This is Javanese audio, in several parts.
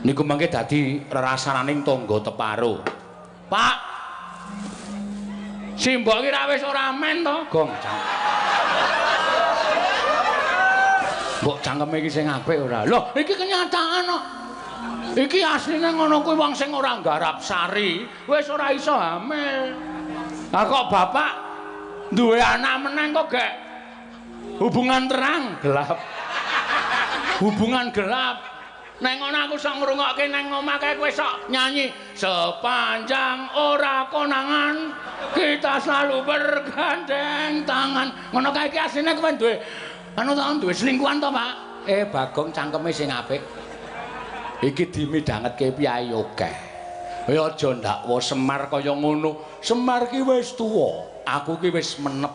Niku mangke dadi rerasananing tangga teparo. Pak. Simbok iki ra wis ora men to, Gong. Mbok cangkeme iki sing apik ora? Lho, iki kenyataan kok. Iki asline ngono kuwi wong sing ora nggarap sari wis ora iso hamil. Lah kok bapak duwe anak meneng kok gek hubungan terang gelap. Hubungan gelap. Neng ngono aku sok ngrungokke neng omah kae kowe sok nyanyi sepanjang ora konangan kita selalu bergandeng tangan. Ngono kae iki asline kowe duwe anu ta duwe selingkuhan to, Pak? Bagong cangkeme sing apik. Iki dimidhangetke piyai akeh. Kowe aja ndakwa Semar kaya ngono. Semar ki wis tuwa, aku ki wis menep.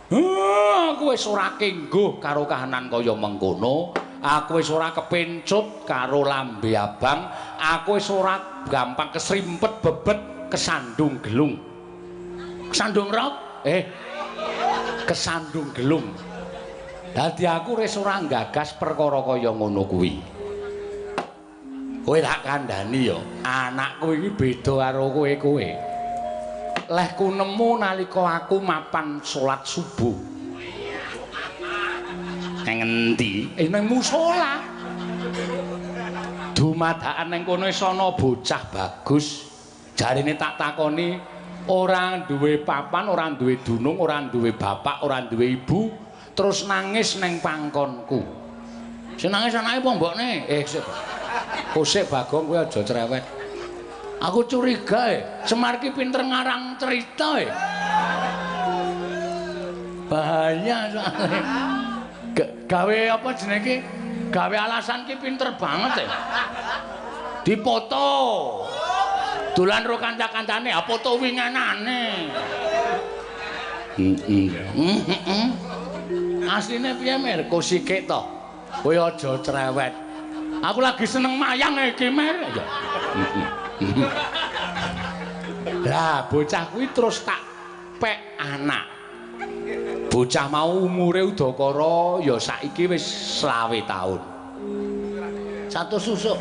Aku wis ora kengguh karo kahanan kaya mengkono. Aku wis ora kepencut karo lambe abang, aku wis ora gampang kesrimpet bebet kesandung gelung. Kesandung rok? Kesandung gelung. Dadi aku wis ora nggagas perkara kaya ngono kuwi. Kowe tak kandhani ya, anakku iki beda karo kowe-kowe. Lehku nemu nalika aku mapan salat subuh. Nang endi? Nang musala. Dumadakan nang kono wis ana bocah bagus. Jarine tak takoni ora duwe papan, ora duwe dunung, ora duwe bapak, ora duwe ibu, terus nangis nang pangkonku. Sing nangis anake apa mbokne? Sik. Kosek Bagong kowe aja cerewet. Aku curiga Semar ki pinter ngarang cerita Bahaya soalnya. Gawe apa jenenge iki? Gawe alasan ki pinter banget Dipoto. Dolan ro kanca-kancane, ha foto winganane. Heeh. Asline piye Mer? Kosike to. Kowe aja cerewet. Aku lagi seneng mayang iki Mer. Ya. Lah bocah kuwi terus tak pek anak. Bocah mau umure udakara ya saiki wis 25 taun. Satu susuk.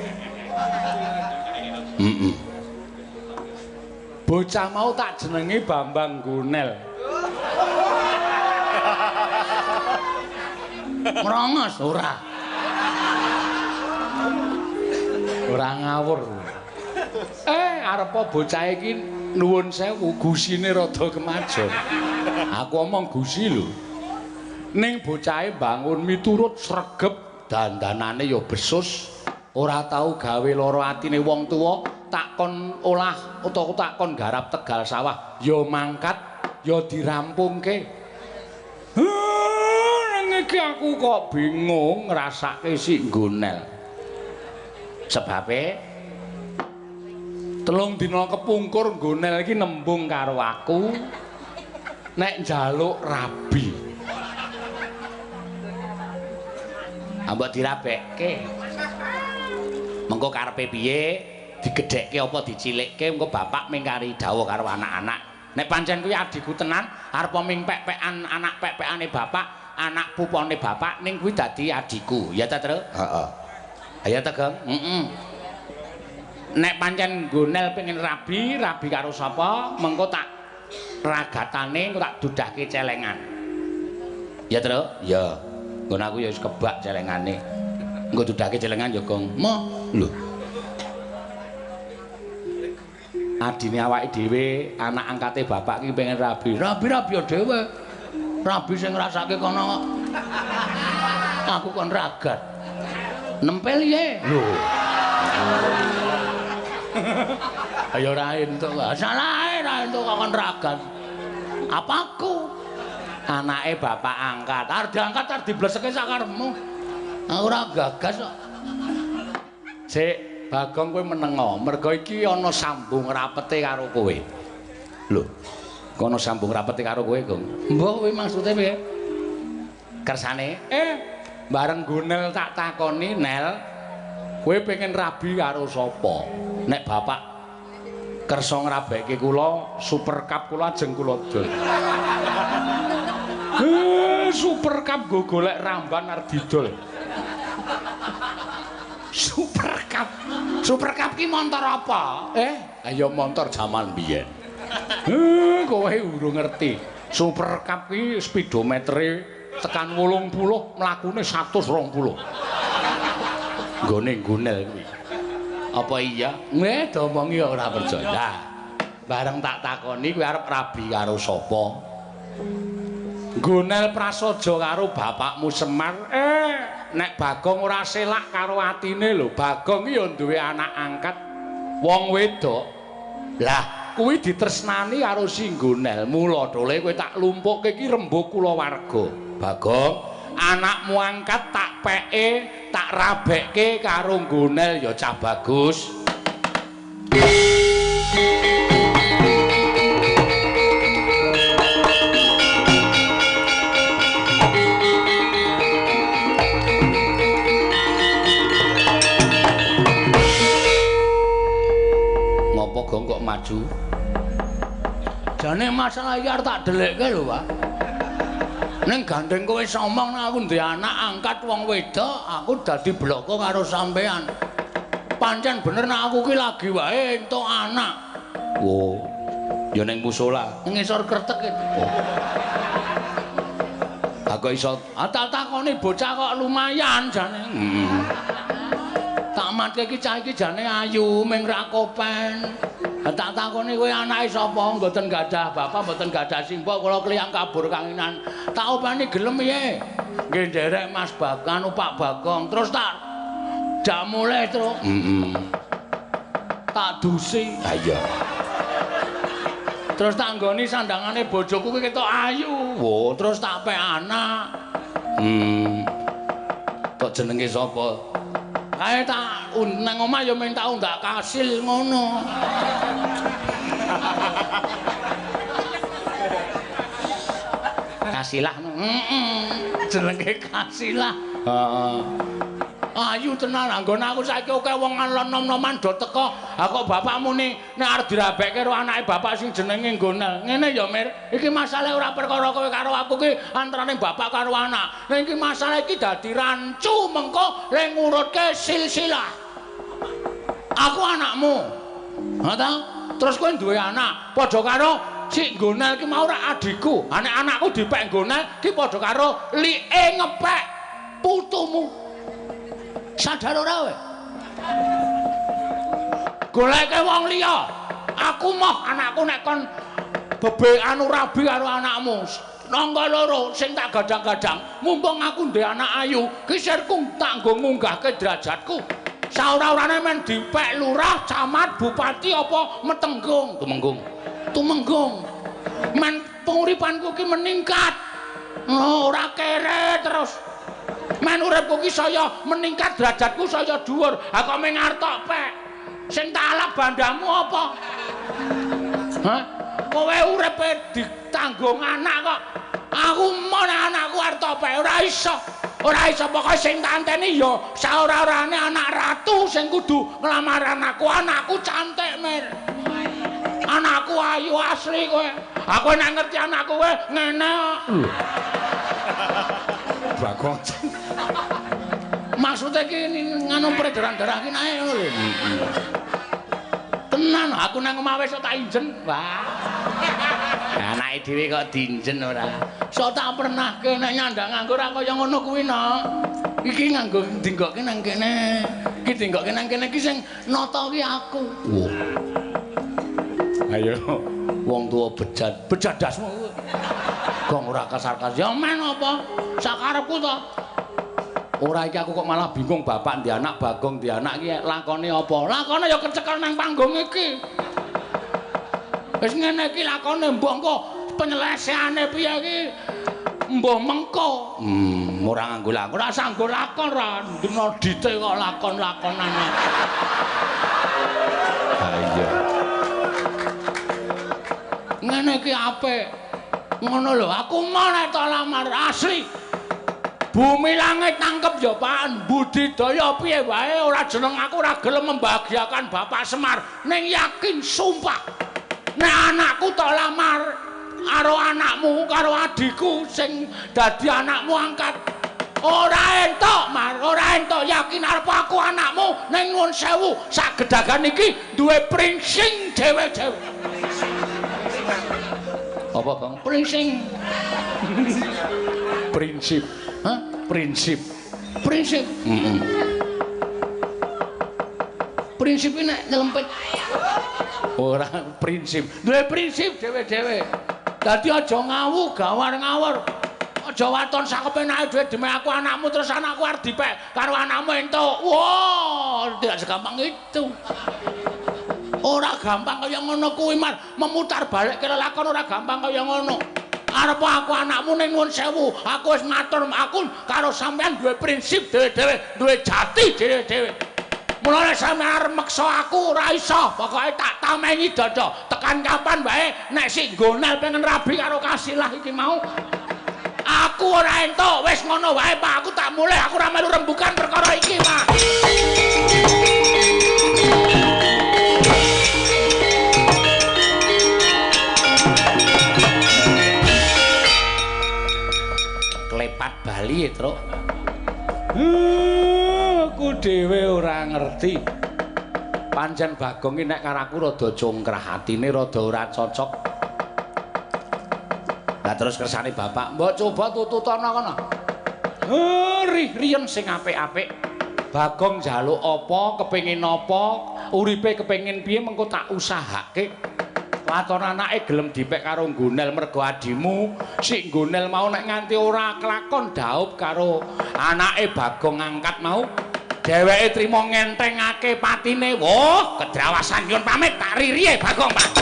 Bocah mau tak jenengi Bambang Gonel. Ngrongos ora. Ora ngawur. Arepa bocah iki nuwun sewu gusine rada kemajon. Aku omong gusi lho. Ning bocahe bangun miturut sregep dandanane ya besus, ora tau gawe lara atine wong tuwa, tak kon olah utawa tak kon garap tegal sawah ya mangkat ya dirampungke. Ning iki aku kok bingung ngrasake si Gonel. Sebabe 3 dina kepungkur Gonel iki nembung karo aku nek njaluk rabi. Mbok dirabekke. Mengko karepe piye? Digedhekke apa dicilikke engko bapak mingkari dawuh karo anak-anak. Nek pancen kuwi adhiku tenan, arep ming pek-pekan anak pek-pekane bapak, anak pupone bapak ning kuwi dadi adhiku. Ya ta, Tru? Heeh. Ya ta, Gong? Heeh. Nek pancen Gonel pengen rabi, rabi karo sapa, mengko tak ragatane engko tak dudahke celengan. Ya, Tru? Ya. Nggon aku ya wis kebak celengane. Engko dudahke celengan ya, Gong. Moh, lho. Adine awake dhewe, anak angkate bapak ki pengen rabi. Rabi-rabi dhewe. Rabi sing ngrasake kono kok. Aku kon ragat. Nempel ye. Lho. Ayo ora entuk. Salah ora entuk kok kon ragat. Apaku? Anake bapak angkat. Arep diangkat arep dibleseke sakarepmu. Aku ora gagas kok. Sik, Bagong kowe menengo, mergo iki ana sambung rapete karo kowe. Lho, kono sambung rapete karo kowe, Gong. Mbah kowe maksude piye? Kersane, bareng Gonel tak takoni, Nel, kowe pengen rabi karo sapa? Nek bapak kersa ngrabeke kula, Super Cup kula ajeng kula dol. Super Cup nggo golek ramban arep didol. Super Cup. Super Cup ki montor apa? Ayo montor jaman biyen. Kowe urung ngerti. Super Cup ki speedometere tekan 80 mlakune 120. Nggone Gonel kuwi. Apa iya? Nggih, domongi ora percaya. Bareng tak takoni kowe arep rabi karo sapa? Gonel Prasaja karo bapakmu Semar. Nek Bagong ora selak karo atine lho. Bagong ki ya duwe anak angkat wong wedok. Lah, kuwi ditresnani karo si Gonel. Mula dole kowe tak lumpukke iki rembug kulawarga. Bagong, anakmu angkat tak peke, tak rabekke karo Gonel ya cah bagus. Ngopo Gong kok maju? Jane masalah iki arep tak dhelekke lho, Pak. Ning gandeng kowe somong nek aku duwe anak angkat wong wedok, aku dadi bloko karo sampean. Pancen bener nek aku ki lagi wae entuk anak. Wo. Ya ning musala, ngisor kretek itu. Oh. Aku iso tak takoni bocah kok lumayan jane. Tak matke iki cah iki jane ayu ming ra kopen. Tak takoni kowe anake sapa? Mboten gadah bapak, mboten gadah simbok, kula kliyang kabur kanginan. Tak openi gelem piye? Nggih nderek Mas Bagan, Pak Bagong. Terus tak jak mulih terus. Tak dusi. Ha iya. Terus tak nggoni sandangane bojoku kuwi ketok ayu. Wo, terus tak pek anak. Kok jenenge sapa? Kae tak nang omah ya mung tak undak kasil ngono. Kasilah. Jenenge Kasilah. Heeh. Ayu tenan anggon aku saiki akeh wong nom-noman do teko. Ha kok bapakmu ni nek arep dirabekke karo anake bapak sing jenenge Gonel. Ngene ya, Mir. Iki masalah ora perkara kowe karo aku ki antarane bapak karo anak. Ning iki masalah iki dadi rancu mengko le ngurutke silsilah. Aku anakmu. Ha ta? Terus kowe duwe anak, padha karo si Gonel ki mau ora adikku. Ha nek anakku dipek Gonel ki padha karo like ngepek putumu. Sadar ora kowe? Goleke wong liya. Aku moh anakku nek kon bebe anu rabi karo anakmu. Nangka loro sing tak gadang-gadang, mumpung aku ndek anak ayu, kisirku tak nggo ngunggahke derajatku. Saora-orane men dipek lurah, camat, bupati apa metenggung, tumenggung. Tumenggung. Men penguripanku ki meningkat. Oh, ora kere terus. Men uripku ki saya meningkat derajatku saya dhuwur. Ha kok mung artok pek. Sing tak alap bandamu apa? Hah? Kowe uripe ditanggung anak kok. Aku mon anakku artok pek ora iso. Ora iso pokoke sing tak anteni ya saora-orane anak ratu sing kudu nglamar anakku. Anakku cantik, Mir. Anakku ayu asli kowe. Aku nek ngerti anakku kowe ngene kok. Bagong. Maksudnya ki nganu peredaran darah ki naik ngono lho. Tenan aku nang omah wis tak injen. Wah. Anake dhewe kok diinjen ora. Sok tak pernahke nek nyandang nganggo ora kaya ngono kuwi no. Iki nganggo dinggokke nang kene. Iki dinggokke nang kene iki sing nata ki aku. Wah. Ayo wong tuwa bejat, bejat dasmu. Gong ora kasar-kasar. Ya men apa? Sakarepku to. Ora iki aku kok malah bingung bapak ndek anak Bagong ndek anak iki lakone apa? Lakone ya kecekel nang panggung iki. Wis ngene iki lakone mbok engko penyelesaiane piye iki? Mbah mengko. Ora nganggo lakon, ora sanggo lakon ra dina dite kok lakon-lakonane. Ha iya. Ngene iki apik. Ngono lho, aku mau nek tak lamar asli. Bumi langit tangkep ya Pak, budidaya piye wae ora jeneng aku ora gelem membahagiakan Bapak Semar. Ning yakin sumpah nek anakku tak lamar karo anakmu karo adikku sing dadi anakmu angkat. Ora entuk, Mar, ora entuk. Yakin arep aku anakmu ning nuwun sewu sak gedagan iki duwe prinsing dhewe-dhewe. Apa, Bang? Prinsing. Prinsip. Hah? Prinsip. Prinsip. Heeh. Prinsip iki nek nyelempit. Ora prinsip. Duwe prinsip dhewe-dhewe. Dadi aja ngawu gawar ngawur. Aja waton sakepenake dhewe demi aku anakmu terus anakku arep dipek karo anakmu entuk. Wah, tidak segampang itu. Ora gampang kaya ngono kuwi, Mar. Memutar balik ke lelakon ora gampang kaya ngono. Arep aku anakmu ning nuwun sewu, aku wis matur aku karo sampean duwe prinsip dhewe-dhewe, duwe jati dhewe-dhewe. Mulane sampean arep meksa aku ora iso, pokoke tak tamengi dada. Tekan kapan wae nek sik nggonel pengen rabi karo Kasilah iki mau. Aku ora entuk, wis ngono wae Pak, aku tak mulih, aku ora melu rembukan perkara iki, Pak. Klepat bali, Truk. Aku dhewe ora ngerti. Pancen Bagong iki nek karo aku rada congkrah atine, rada ora cocok. Lah terus kersane bapak, mbok coba tututana kono. Rih riyen sing apik-apik. Bagong njaluk apa, kepengin apa, uripe kepengin piye mengko tak usahake. Waton anake gelem dipek karo nggonel mergo adimu, sik nggonel mau nek nganti ora kelakon daup karo anake Bagong angkat mau. Dheweke trimo ngentengake patine. Wah, kedrawasan nyun pamit tak ririye Bagong, Pak.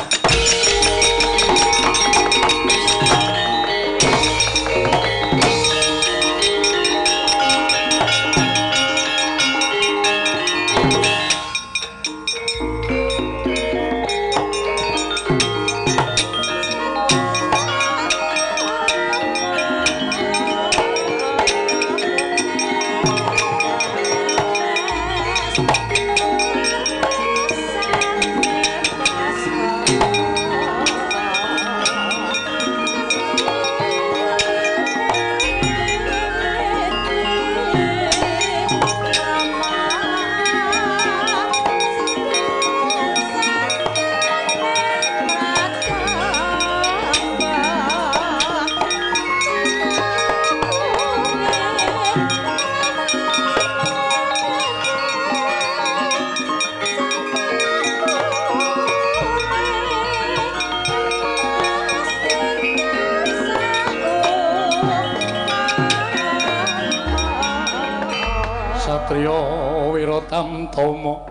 Tamtomo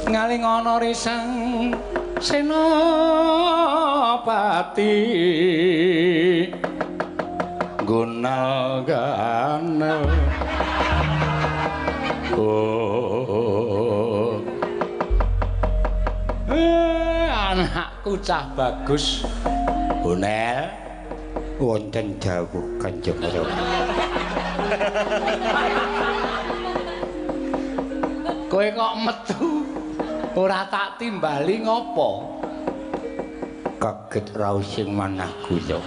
ngaling ana risang senopati gunal ganel. Oh, anakku cah bagus. Gonel wonten dawuh Kanjeng Rama. Kowe kok metu ora tak timbali ngopo? Kaget raos sing manah kula.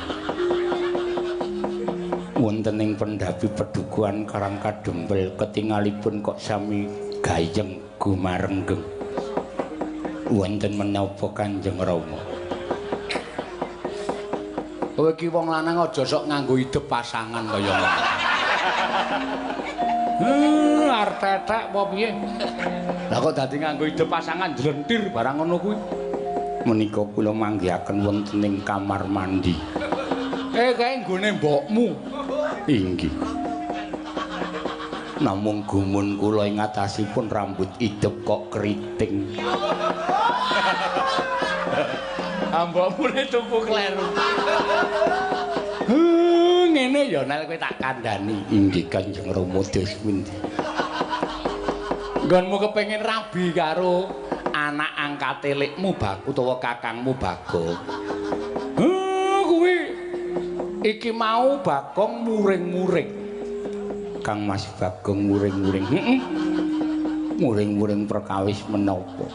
Wonten ing pendhapi pedukuhan Karang Kadempel ketingalipun kok sami gayeng gumarenggeng. Wonten menapa Kanjeng Rama? Kowe iki wong lanang aja sok nganggo idep pasangan kaya ngono. Arep tetek apa piye? Lah kok dadi nganggo idep pasangan jlentir barang ngono kuwi. Menika kula manggihaken wonten ing kamar mandi. Kae nggone mbokmu. Inggih. Namung gumun kula ing atasipun rambut idep kok keriting. Mbokmu ne tuku kleru. Ngene ya Nel kowe tak kandhani. Inggih Kanjeng Rama dos pundi? Nggonmu kepengin rabi karo anak angkate lekmu Bag utawa kakangmu Bagong. Kuwi iki mau Bagong muring-muring. Kang Mas Bagong muring-muring. Heeh. Muring-muring perkawis menapa?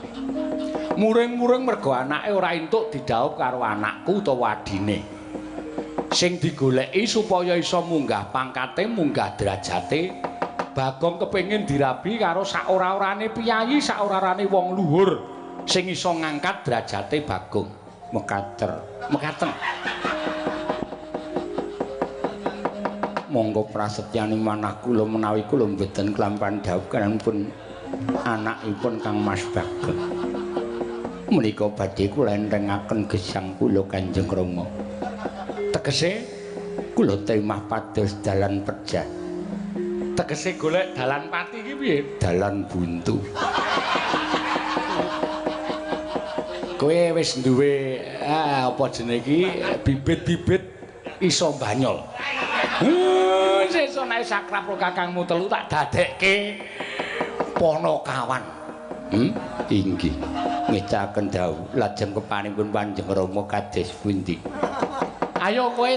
Muring-muring mergo anake ora entuk didhaup karo anakku utawa adine. Sing digoleki supaya iso munggah pangkate, munggah derajate. Bagong kepengin dirabi karo sak ora-orane piyayi, sak ora-orane wong luhur sing iso ngangkat derajate Bagong. Mekater. Mekaten. Monggo prasetyaning manah kula menawi kula mboten klampan dhawuh pun anakipun Kang Mas Bagong. Menika badhe kula enthengaken gesang kula Kanjeng Rama. Tegese kula temah pados dalan pejah. Tegese golek dalan pati iki piye? Dalan buntu. Kowe wis duwe apa jenenge iki bibit-bibit iso banyol. Sesuk nek sakrab karo kakangmu telu tak dadekke ponokawan. Inggih. Ngecaken dawuh lajeng kepanipun Kanjeng Rama kados pundi? Ayo kowe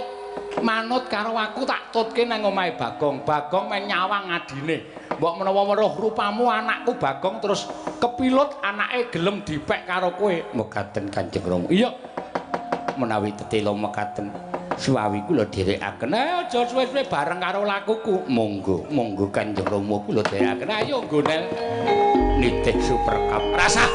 manut karo aku tak tutke nang omahe Bagong. Bagong men nyawang adine. Mbok menawa weruh rupamu anakku Bagong terus kepilut anake gelem dipek karo kowe. Mekaten Kanjeng Rama. Iya. Menawi tetela mekaten suwawi kula dherekaken. Aja suwe-suwe bareng karo lakuku. Monggo, monggo Kanjeng Rama kula dherekaken. Ayo nggonel nitih superkap. Rasah.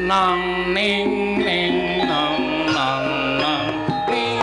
Nang ning ning nang nang nang ning.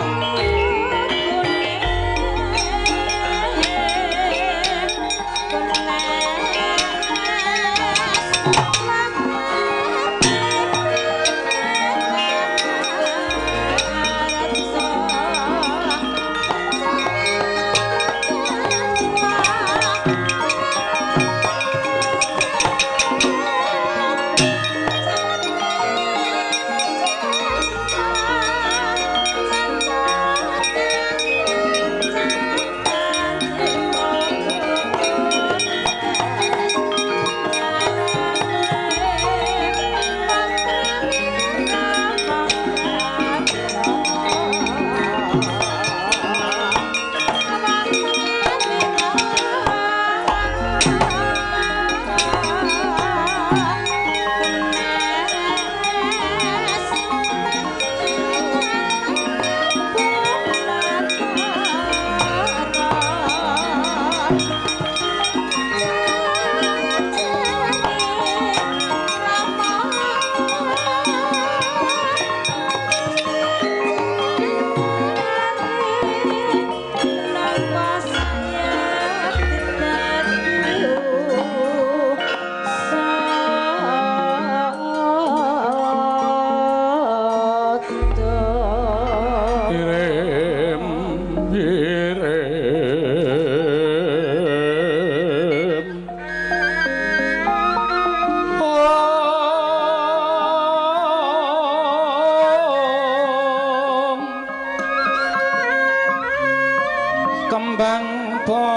Kembang bopong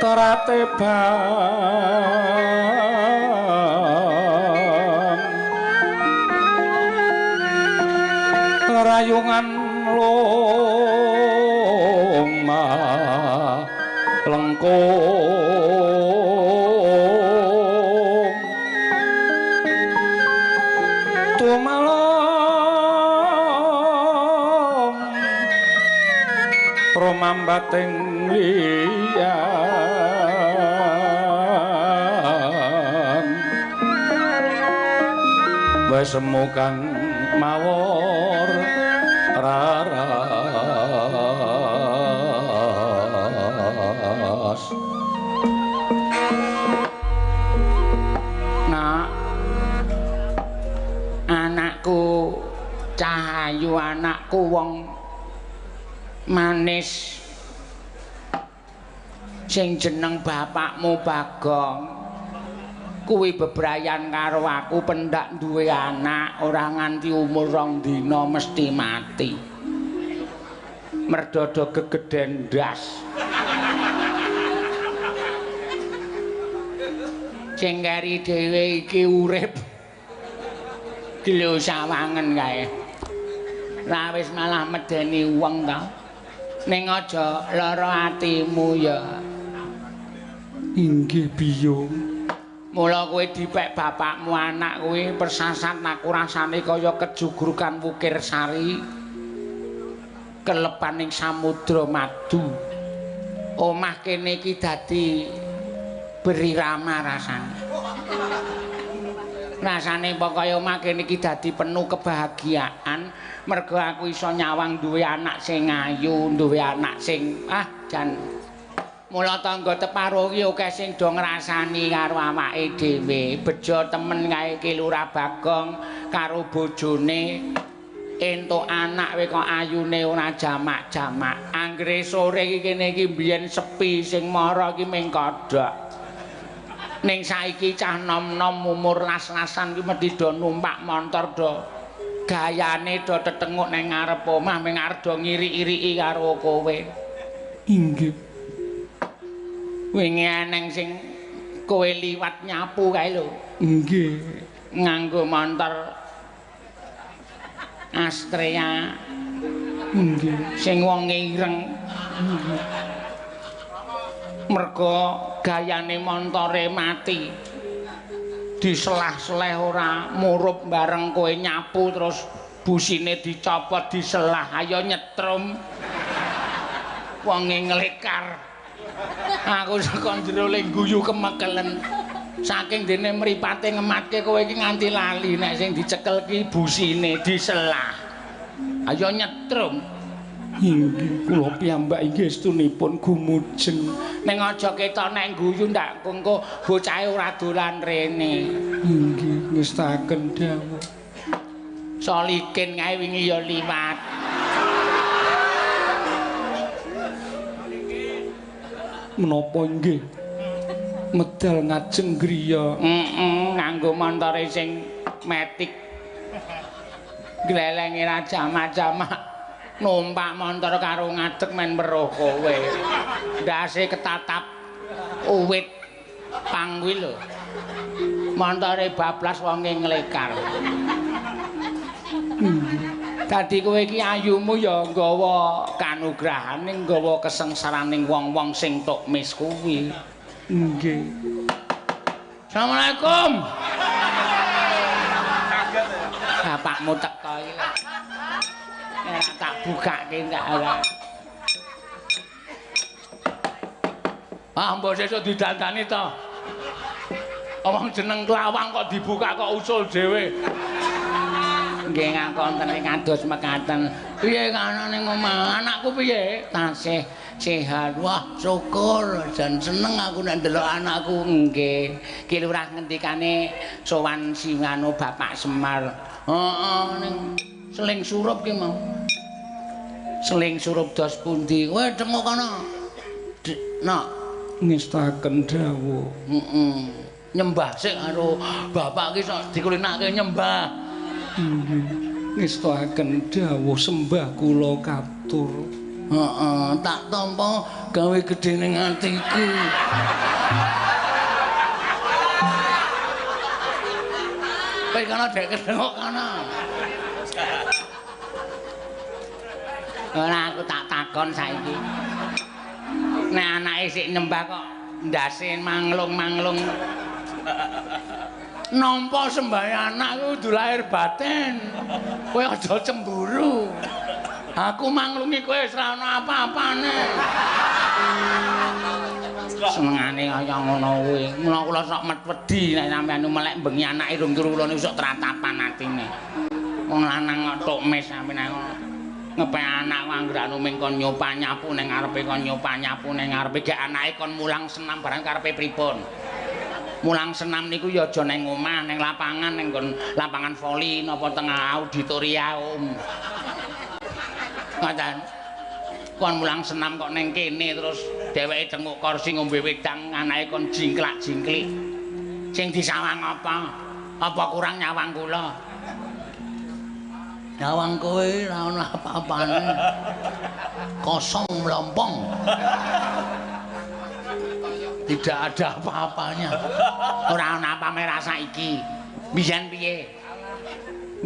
terate bang rayungan loma lengkung tumalong rumambating liyan wis semu kang mawur rara. ayu anakku wong manis. Sing jeneng bapakmu Bagong kuwi bebrayan karo aku pendak duwe anak ora nganti umur 2 dina mesti mati. Merdodo gegeden ndas. Sing keri dhewe iki urip gelo sawangen kae. Ra wis malah medeni wong ta. Ning aja lara atimu ya. Inggih biyung. Mula kowe dipek bapakmu anak kuwi persasat aku rasane kaya kejugrukan wukir sari kelepaning samudra madu. Omah kene iki dadi berirama rasane. Rasane pokoke omah kene iki dadi penuh kebahagiaan mergo aku iso nyawang duwe anak sing ayu, duwe anak sing ah jan. Mula tangga teparo iki akeh sing do ngrasani karo awake dhewe. Bejo temen kae iki Lurah Bagong karo bojone entuk anak kowe kok ayune ora jamak-jamak. Anggere sore iki kene iki mbiyen sepi sing mara iki ming kodhok. Ning saiki cah nom-nom umur las-lasan iki mesti do numpak montor do gayane do tetenguk ning ngarep omah ming arep do ngiri-iriki karo kowe. Inggih. Wingi eneng sing kowe liwat nyapu kae lho. Nggih. Nganggo montor Astrea. Nggih. Sing wonge ireng. Mergo gayane montore mati. Diselah-seleh ora murup bareng kowe nyapu terus busine dicopot diselah ayo nyetrum. Wonge nglekar. Aku saka jero le guyu kemekelen. Saking dene mripate ngematke kowe iki nganti lali nek sing dicekel ki busine diselah. Ayo nyetrum. Inggih, kula piyambak inggih estunipun gumujeng. Ning aja ketok nek guyu ndak engko bocahe ora dolan rene. Inggih, ngestaken dawuh. Solikin kae wingi ya liwat. Menapa inggih medal ngajeng griya? Heeh, nganggo montore sing metik. Glelenge ra jamak-jamak numpak montor karo ngadeg men weruh kowe. Ndase ketatap uwit pang kuwi lho. Montore bablas wonge nglekar. Dadi kowe iki ayumu ya nggawa kanugrahane, nggawa kesengsaraning wong-wong sing tok mis kuwi. Nggih. Assalamualaikum. Bapakmu teko iki. Nek tak bukake ndak ora. Ah, mbok sesuk didandani to. Wong jeneng klawang kok dibuka kok usul dhewe. Nggih ngakonten kados mekaten. Piye kana ning omah? Anakku piye? Tasih sehat. Wah, syukur. Jan seneng aku nek ndelok anakku. Nggih. Ki lurah ngendikane sowan singano Bapak Semar. Heeh, ning seling surup ki mau. Seling surup dos pundi? Kowe tengok kono. Nok ngestaken dawuh. Heeh. Nyembah sik karo bapak ki sok dikulinake nyembah. Inggih, ngestakaken dawuh sembah kula katur. Heeh, tak tampa gawe gedhe ning atiku. Kowe kono dek kedengok kono. Ora aku tak takon saiki. Nek anake sik nyembah kok ndase manglung-manglung. Nampa sembahyang anak kudu lahir batin. Kowe aja cemburu. Aku manglungi kowe wis ora ana apa-apane. Senengane kaya ngono kuwi. Mula kula sok wedi nek sampeyan melek bengi anake rung turu kula niku sok tratapan atine. Wong lanang kok tok mes sampeyan ngono. Ngepek anak anggere anu ming kon nyopa nyapu ning ngarepe kon nyopa nyapu ning ngarepe gek anake kon mulang senam barang karepe pripun. Mulang senam niku ya aja ning omah, ning lapangan, ning nggon lapangan voli napa tengah auditoria om. Ngoten. Kon mulang senam kok ning kene terus dheweke cenguk kursi ngombe wedang anake kon jingklak-jingklik. Sing disawang apa? Apa kurang nyawang kula? Nyawang kowe ora ono apa-apane. Kosong mlompong. Tidak ada apa-apanya. Ora ono apa-apa rasa iki. Biyen piye?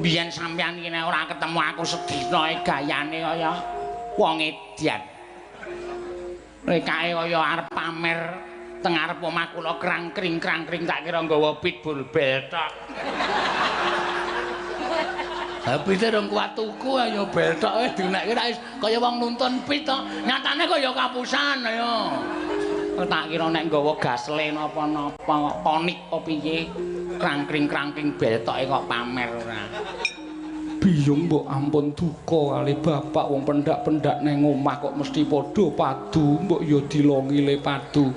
Biyen sampeyan iki nek ora ketemu aku sedina gayane kaya wong edan. Rekake kaya arep pamer teng arep omah kula krangkring-krangkring tak kira nggawa pitbull bel tok. Ha pite rong kuat tuku ayo bel tok wis dinekke ra kaya wong nuntun pit to. Nyatane kaya kapusan ayo. Tak kira nek nggawa gasle napa-napa tonik apa piye krangkring-krangkring bel toke kok pamer ora. Biyung mbok ampun duka kali bapak wong pendak-pendak nang omah kok mesti padha padu mbok ya dilongi le padu.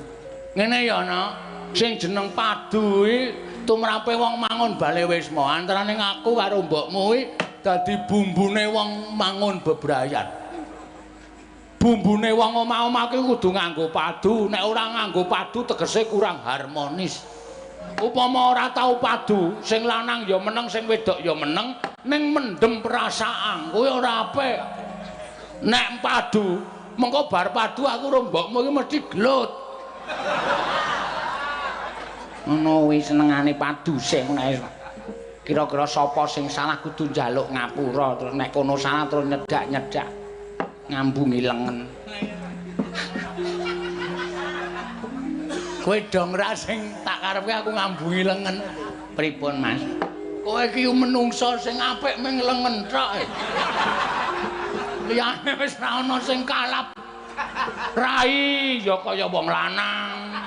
Ngene ya ana sing jeneng padu kuwi tumrape wong mangun bale wisma antarane aku karo mbokmu kuwi dadi bumbune wong mangun bebrayan. Bumbune wong omah-omah kuwi kudu nganggo padu, nek ora nganggo padu tegese kurang harmonis. Upama ora tau padu, sing lanang ya meneng, sing wedok ya meneng, ning mendem perasaan kuwi ora apik. Nek padu, mengko bar padu aku karo mbokmu iki mesti gelut. Ngono kuwi senengane padu sing nek kira-kira sapa sing salah kudu njaluk ngapura, terus nek kono salah terus nyedak-nyedak ngambungi lengen. Kowe dong ra sing tak karepke aku ngambungi lengen. Pripun, Mas? Kowe iki menungsa sing apik ming lengen tok. Liyane wis ra ana sing kalap. Rai ya kaya wong lanang.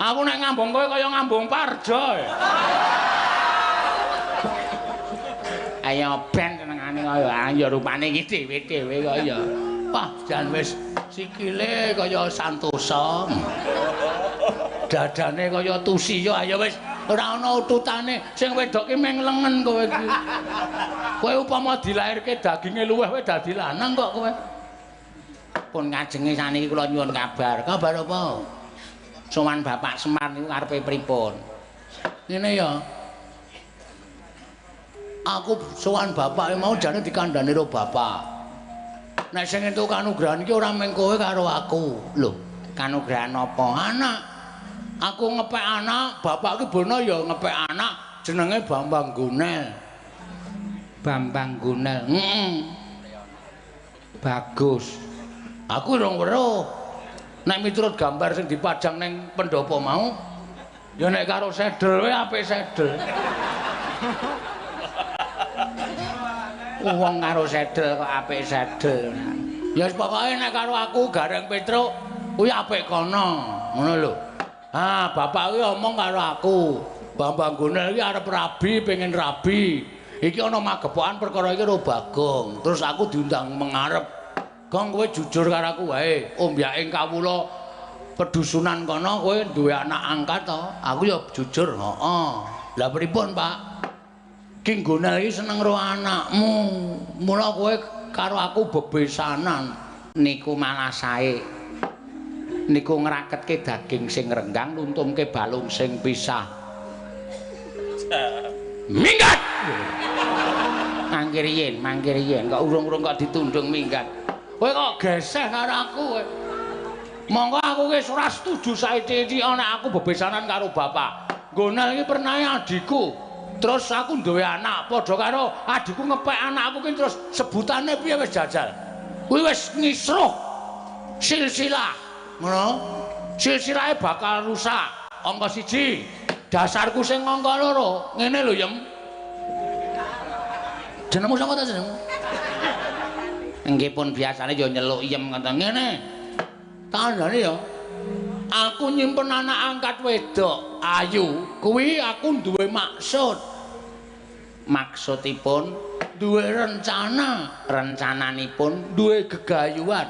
Aku nek ngambung kowe kaya ngambung Parjo. Ayo ben senengane kaya ya rupane iki dhewe-dhewe kaya. Wah, jan wis sikile kaya Santosa. Dadane kaya Tusiya, ayo wis ora ana ututane. Sing wedok ki mung lengen kowe iki. Kowe upama dilairke daginge luweh kowe dadi lanang kok kowe. Pun ngajenge saniki kula nyuwun kabar. Kabar apa? Sowan Bapak Semar niku karepe pripun? Ngene ya. Aku sowan bapak mau jane dikandhani karo bapak. Nek sing entuk kanugrahan iki ora mung kowe karo aku. Lho, kanugrahan apa? Anak. Aku ngepek anak, bapak ki bono ya ngepek anak jenenge Bambang Gunel. Bambang Gunel. Heeh. Bagus. Aku rong weruh. Nek miturut gambar sing dipajang ning pendopo mau, ya nek karo sedel wae apik sedel. Wong karo sedel kok apik sedel. Ya wis pokoke nek karo aku Gareng Petruk kuwi apik kono, ngono lho. Ah, bapak kuwi omong karo aku. Bambang Gunel iki arep rabi, pengen rabi. Iki ana magepokan perkara iki karo Bagong. Terus aku diundang mengarep. Gong kowe jujur karo aku wae. Ombyaking kawula pedusunan kono kowe duwe anak angkat to? Aku ya jujur, heeh. Lah pripun, Pak? Ki Gunel iki seneng karo anakmu. Mula kowe karo aku bebesanan. Niku malah sae. Niku ngraketke daging sing renggang, nuntumke balung sing pisah. Minggat. Mangkir yen, mangkir yen, kok urung-urung kok ditundung minggat. Kowe kok geseh karo aku kowe. Monggo aku wis ora setuju saiki-iki ana aku bebesanan karo bapak. Gunel iki pernahe adikku. Terus aku duwe anak padha karo adikku ngepek anakku ki terus sebutane piye wis jajal. Kuwi wis ngisruh silsilah. Ngono. Silsilahe bakal rusak. Angka 1. Dasarku sing angka 2. Ngene lho, Yem. Jenengmu sapa ta jenengmu? Nggih pun biasane ya nyeluk Yem ngoten. Ngene. Tandane ya. Aku nyimpen anak angkat wedok ayu, kuwi aku duwe maksud. Maksudipun duwe rencana, rencananipun duwe gegayuhan.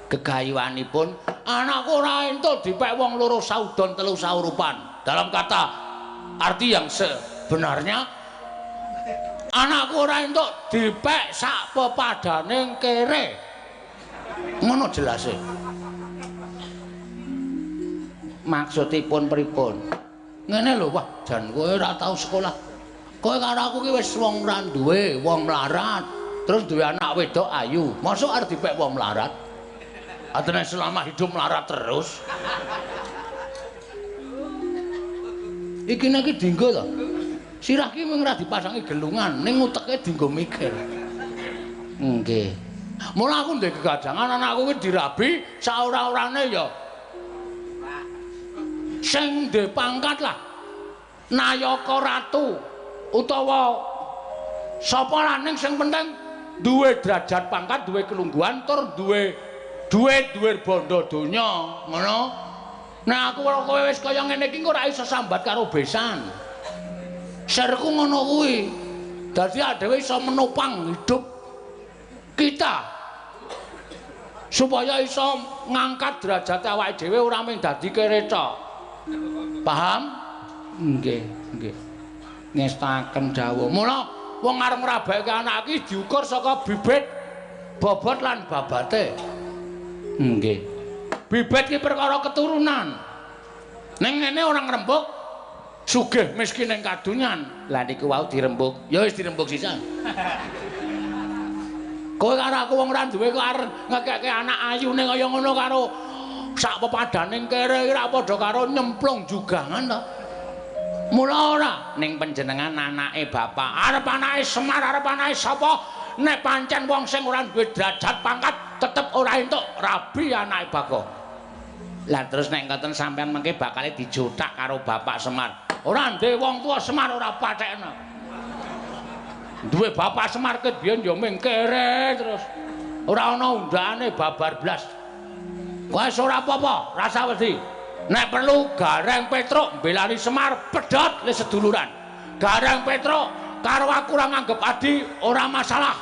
Gegayuhanipun anakku ora entuk dipek wong loro saudon telu saurupan. Dalam kata arti yang sebenarnya Anakku ora entuk dipek sak pepadane kere. Ngono jelase. Maksudipun pripun? Ngene lho, wah, jan kowe ora tau sekolah. Kowe karo aku ki wis wong ora duwe, wong mlarat. Terus duwe anak wedok ayu. Mosok arep dipek wong mlarat? Atene selama hidup mlarat terus. Iki nek iki dinggo to. Sirah ki mung ora dipasangi gelungan, ning uteke dinggo mikir. Nggih. Mula aku ndek gegajangan anakku ki dirabi saora-orane ya. Sing ndek pangkat lah. Nayaka ratu utawa sapa lah ning sing penting duwe derajat pangkat, duwe kelungguhan tur duwe duit, duwe bondo donya, ngono. Nek aku karo kowe wis kaya ngene iki ora iso sambat karo besan. Serku ngono kuwi. Dadi dhewe iso menopang hidup kita. Supaya iso ngangkat derajat awake dhewe ora mung dadi kere tok. Paham? Nggih, nggih. Ngestaken dawuh. Mula wong arep ngrabake anak iki diukur saka bibit, bobot lan babate. Nggih. Bibit ki perkara keturunan. Ning ngene ora ngrembug sugih miskin ing kadunyan. Lah niku wau dirembug. Ya wis dirembug sisan. Kowe karo aku wong ora duwe kok arep ngekekke anak ayune kaya ngono karo sak pepadaning kere iki ra padha karo nyemplung jugangan to. Mula ora ning panjenengan anake bapak, arep anake Semar, arep anake sapa, nek pancen wong sing ora duwe derajat pangkat tetep ora entuk rabi anake Bagong. Lah terus nek ngoten sampean mengke bakale dijothak karo Bapak Semar. Ora ndek wong tuwa Semar ora pathekno. Duwe Bapak Semar ket biyen ya mung kere terus. Ora ana undane babar blas. Wis ora apa-apa, rasa wedi. Nek perlu Gareng Petruk mbelani Semar pedhot le seduluran. Gareng Petruk karo aku ora nganggep adi ora masalah.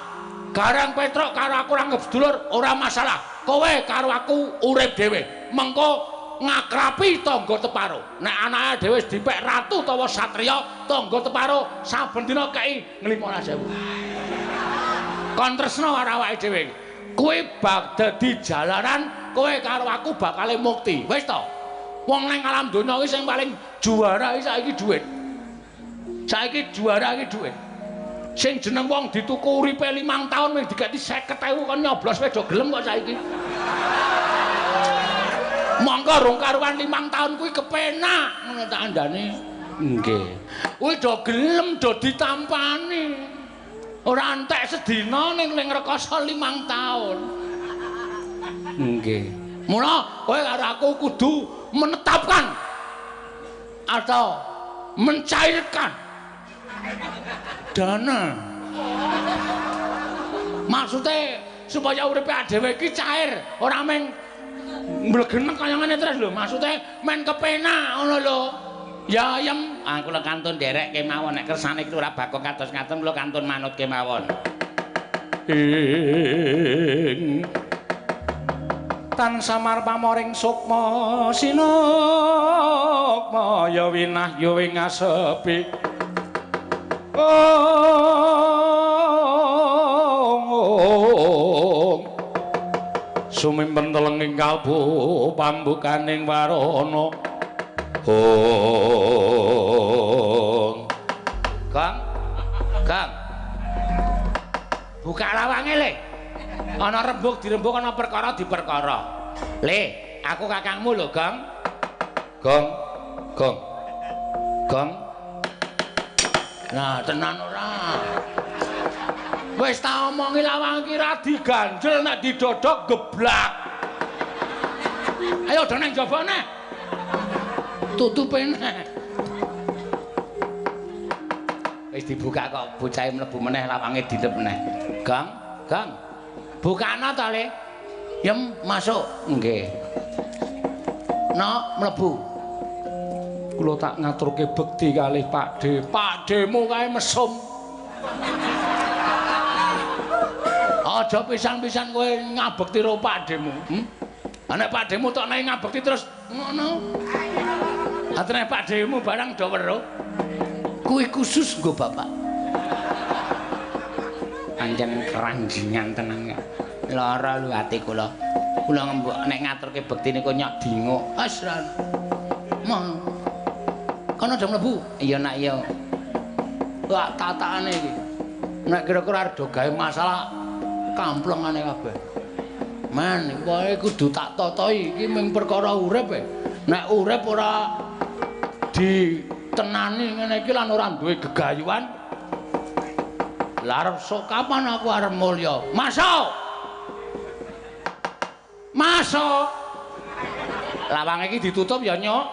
Gareng Petruk karo aku ora nganggep sedulur ora masalah. Kowe karo aku urip dhewe. Mengko ngakrapi tangga teparo. Nek anake dhewe wis dipek ratu utawa satriya, tangga teparo saben dina kei 15.000. Kon tresna karo awake dhewe. Kowe bak dadi jalaran, kowe karo aku bakale mukti. Wis to. Wong nang alam donya iki sing paling juara iki saiki dhuwit. Saiki juara iki dhuwit. Sing jeneng wong dituku uripe 5 taun mung dikeki 50.000 kon nyoblos wis do gelem kok saiki. Monggo rong karuan 5 taun kuwi kepenak ngono tak andane. Nggih. Kuwi do gelem do ditampani. Ora entek sedina ning rekoso 5 taun. Nggih. Mula kowe karo aku kudu menetapkan atau mencairkan dana. Maksudnya supaya uripe dhewe iki cair, ora mung mblegenek kaya ngene terus lho. Maksudnya men kepenak ngono lho. Ya ayem, aku lho kantun nderek kemawon nek kersane iki ora Bagong kados ngaten kula kantun manut kemawon. Ing tan samar pamoring sukma sinukma ya winah ya ing asepi. Sumimpen telenging kalbu pambukaning warana. Ong. Gong. Gong. Buka lawange le. Ana rembug dirembug, ana perkara diperkara. Le, aku kakangmu lho, Gong. Gong. Gong. Gong. Nah, tenan ora. Wis tak omongi lawang iki ra diganjel nek didodok geblak. Ayo do nang jaba neh. Tutupe neh. Wis dibuka kok bocahe mlebu meneh lawange dindep meneh. Gong, Gong. Bukana ta, Le? Yem masuk. Nggih. Nok mlebu. Kula tak ngaturke bekti kalih Pakde. Pakdemu kae mesum. Aja pisan-pisan kowe ngabekti karo Pakdemu. Nek Pakdemu tok nek ngabekti terus ngono. Atene Pakdemu barang do weruh. Kuwi khusus nggo bapak. Pancen keranjingan tenan. Lara lho ati kula. Kula ngembok nek ngaturke bekti niku nyok dinguk. Asran. Mah. Kono do mlebu. Iya nak iya. Wah tatakane iki. Nek kira-kira arep do gawe masalah kamplengane kabeh. Men, kowe kudu tak totoi iki mung perkara urip e. Nek urip ora ditenani ngene iki lan ora duwe gegayuhan. Lah arep sok kapan aku arep mulya? Masuk. Masuk. Lawang iki ditutup ya, Nyok.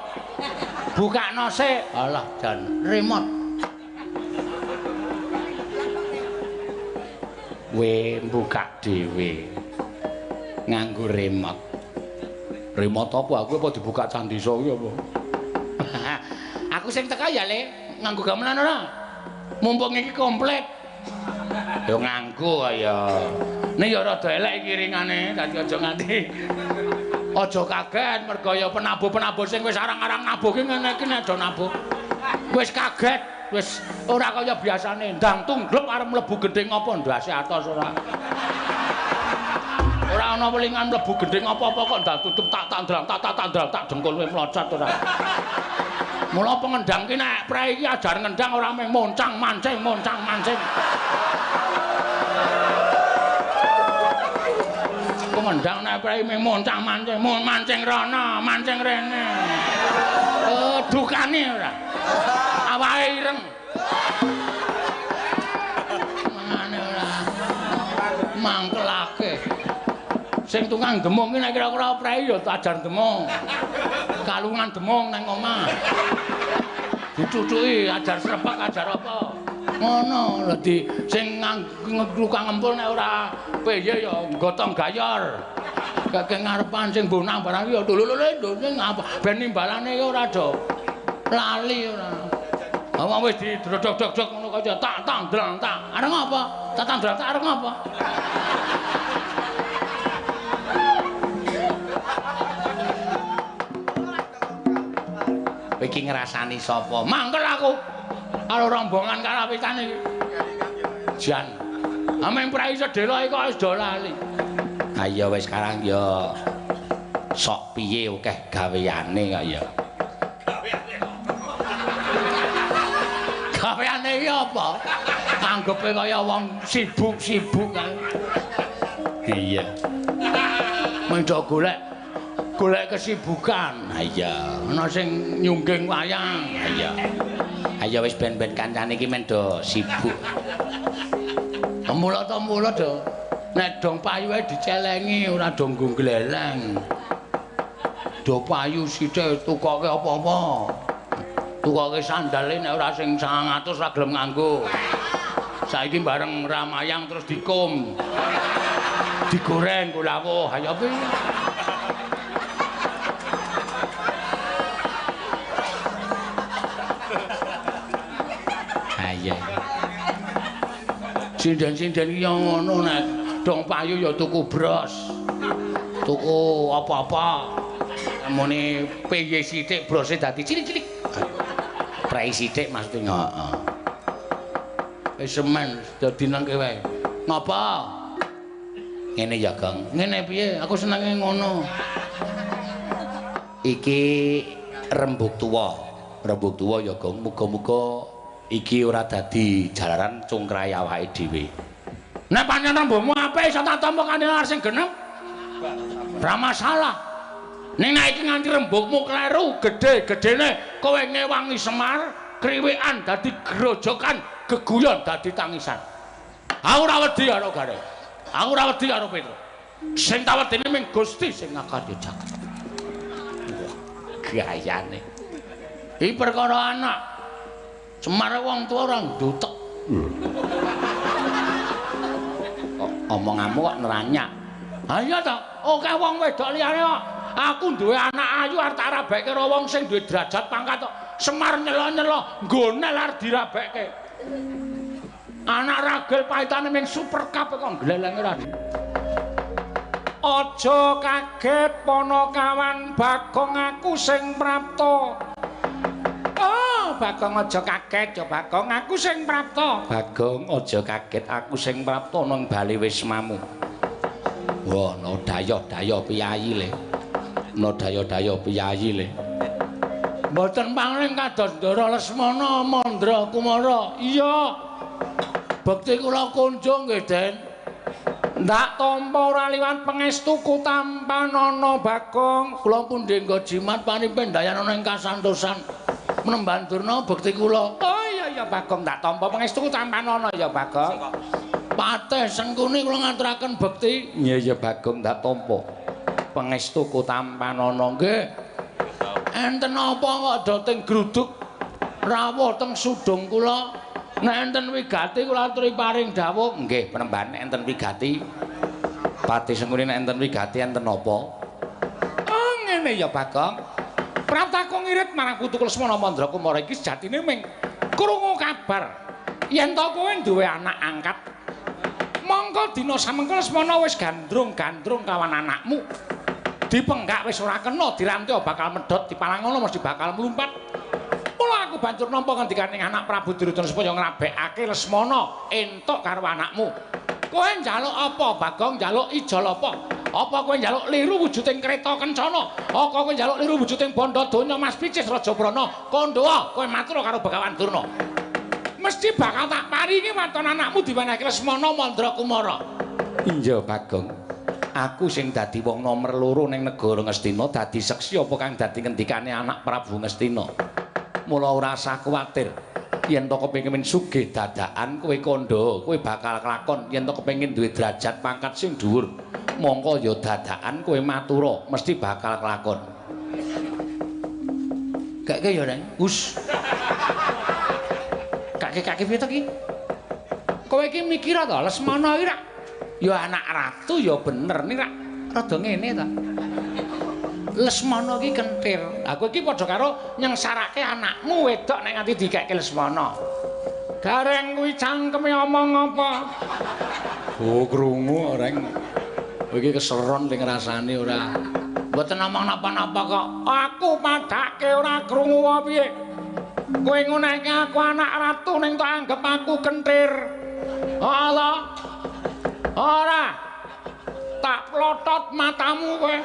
Bukakno sik. Alah jan remote. We mbukak dhewe. Nganggo remote. Remote apa? Aku apa dibuka candi iso kuwi apa? Aku sing teka ya, Le. Nganggo gamelan ora? Mumpung iki komplit. Ya nganggo ya. Nek ya rada elek iki ringane, dadi aja nganti aja kaget mergo ya penabuh-penabuh sing wis arang-arang nabuh ki ngene iki nek do nabuh. Wis kaget, wis ora kaya biasane ndang tungglep arep mlebu gendhing apa ndase atos ora. Ora ana welingan mlebu gendhing apa-apa kok ndak tutup tak tandang tak tak tandang tak dengkul kowe mlocot ora. Mula pengendang ki nek prei iki ajar ngendang ora mung moncang mancing moncang mancing. Pengendang nek prei mung moncang mancing, mancing rono, mancing rene. Dukane ora. Awake ireng. Mangane ora. Mangkelake. Sing tukang demung ki nek kira-kira prei ya ajar demung. Kalungan demung nang omah. Dicucuki ajar srepek ajar apa. Ngono lho di sing tukang ngempul nek ora piye ya gotong gayor. Keke ngarepan sing bonang barang ya lho ngapa ben nimbalane ya ora do lali ora. Wong wis didrodok-dok ngono kaya tak tandang tak. Arep ngapa? Tak tandang tak arep ngapa? Iki ngrasani sapa? Mangkel aku. Karo rombongan karawitan iki. Jan. Ameng prei sedhela iki kok wis do lali. Ha iya wis sekarang ya sok piye akeh gaweane kok ya. Gaweane iki apa? Anggepe kaya wong sibuk-sibuk kae. Iya. Mung do golek kesibukan. Ha iya, ana sing nyungging wayang. Ha iya. Ayo wis ben-ben kancane iki men do sibuk. Mula to mula do. Nek dong payu ae dicelengi ora do nggo gleleng. Do payu sithik tukoke apa-apa. Tukoke sandale nek ora sing 900 ora gelem nganggo. Saiki bareng ramayang terus dikum. Digoreng nggo lawuh. Ayo piye? Iya. Sinden-sinden iki ya ngono nek dong payu ya tuku bros. Tuku apa-apa. Mune piye sithik brose dadi cilik-cilik. Prei sithik maksude. Heeh. Wis semen dadi nangke wae. Ngapa? Ngene ya, Gong. Ngene piye? Aku senenge ngono. Iki rembug tuwa. Rembug tuwa ya, Gong. Muga-muga iki ora dadi jalaran cungkrahe awake dhewe. Nek pancen rembugmu apik iso tak tampa kanthi sing genep. Ora masalah. Ning nek iki nganti rembugmu kleru, gedhe-gedhene kowe ngewangi Semar, kriwikan dadi grojokan, geguyon dadi tangisan. Aku ora wedi karo Gareng. Aku ora wedi karo Petro. Sing tak wedeni mung Gusti sing ngakarya jagat. Wah, gayane. Iki perkara anak. Semar wong tuwa ora ndutek. Omonganmu kok neranyak. Ha iya ta, akeh wong wedok liyane kok. Aku duwe anak ayu arep tak rabekke karo wong sing duwe derajat pangkat kok. Semar nyelo-nyelo nggonel arep dirabekke. Anak ragil pahitane ming super cup kok glelenge ora. Aja kaget Panakawan Bagong aku sing prapta. Oh, Bagong aja kaget ya Bagong, aku sing prapta. Bagong aja kaget, aku sing prapta nang bali wismamu. Wah, no dayoh-dayoh piyayi le. No dayoh-dayoh piyayi le. Mboten pangling kados Ndara Lesmana Mandra Kumara. Iya. Bekti kula kunjung nggih, Den. Ndak tampa ora liwat pangestuku tampanana Bagong. Kula pundi nggo jimat panipen dayanana ing kasantosan. Menemban Durna bekti kula. Oh iya ya Bagong, ndak tampa pangestuku tampanana ya Bagong. Patih Sengkuni kula ngaturaken bekti. Iya ya Bagong, ndak tampa pangestuku tampanana nggih. Enten apa kok do teng gruduk rawuh teng sudung kula? Nek enten wigati kula aturi paring dawuh. Nggih, penemban enten wigati. Patih Sengkuni nek enten wigati enten napa? Oh ngene ya Bagong. Praptaku ngirit marang putuku Lesmana Mandra Kumara iki sejatine ming krungu kabar yen to kowe duwe anak angkat. Mongko dina samengko Lesmana wis gandrung-gandrung kawan anakmu. Dipenggak wis ora kena, diranti bakal medhot, dipalangono mesti bakal mlumpat. Mula aku banjur nampa ngendikaning anak Prabu Duryudana supaya ngrabekake Lesmana entuk karo anakmu. Kowe njaluk apa, Bagong? Njaluk ijol apa? Apa kowe njaluk liru wujuding kereta kencana? Apa kowe njaluk liru wujuding bandha donya Mas Picis Raja Brana? Kandhawa kowe matur karo Begawan Durna. Mesti bakal tak paringi waton anakmu diwenehke Lesmana Mandra Kumara. Iya, Bagong. Aku sing dadi wong nomer loro ning negara Ngastina dadi seksi apa kang dadi ngendikane anak Prabu Ngastina. Mula ora usah kuwatir. Yen to kepengin sugih dadakan kowe kandha, kowe bakal kelakon. Yen to kepengin duwe derajat pangkat sing dhuwur, mongko ya dadakan kowe matura, mesti bakal kelakon. Kake ya, Reng. Hus. Kake-kake piye to ki? Kowe iki mikir to Lesmana iki rak ya anak ratu ya bener nih rak rada ngene ta. Lesmana iki kentir. Aku iki padha karo nyengsarake anakmu wedok nek nganti dikeke Lesmana. Gareng kuwi cangkeme omong apa? Oh krungu Reng. Kowe iki keseron ning rasane ora. Mboten omong napa-napa kok. Aku padake ora krungu apa piye. Kowe ngunehke aku anak ratu ning tok anggep aku kentir. Allah. Ora. Tak plotot matamu kowe.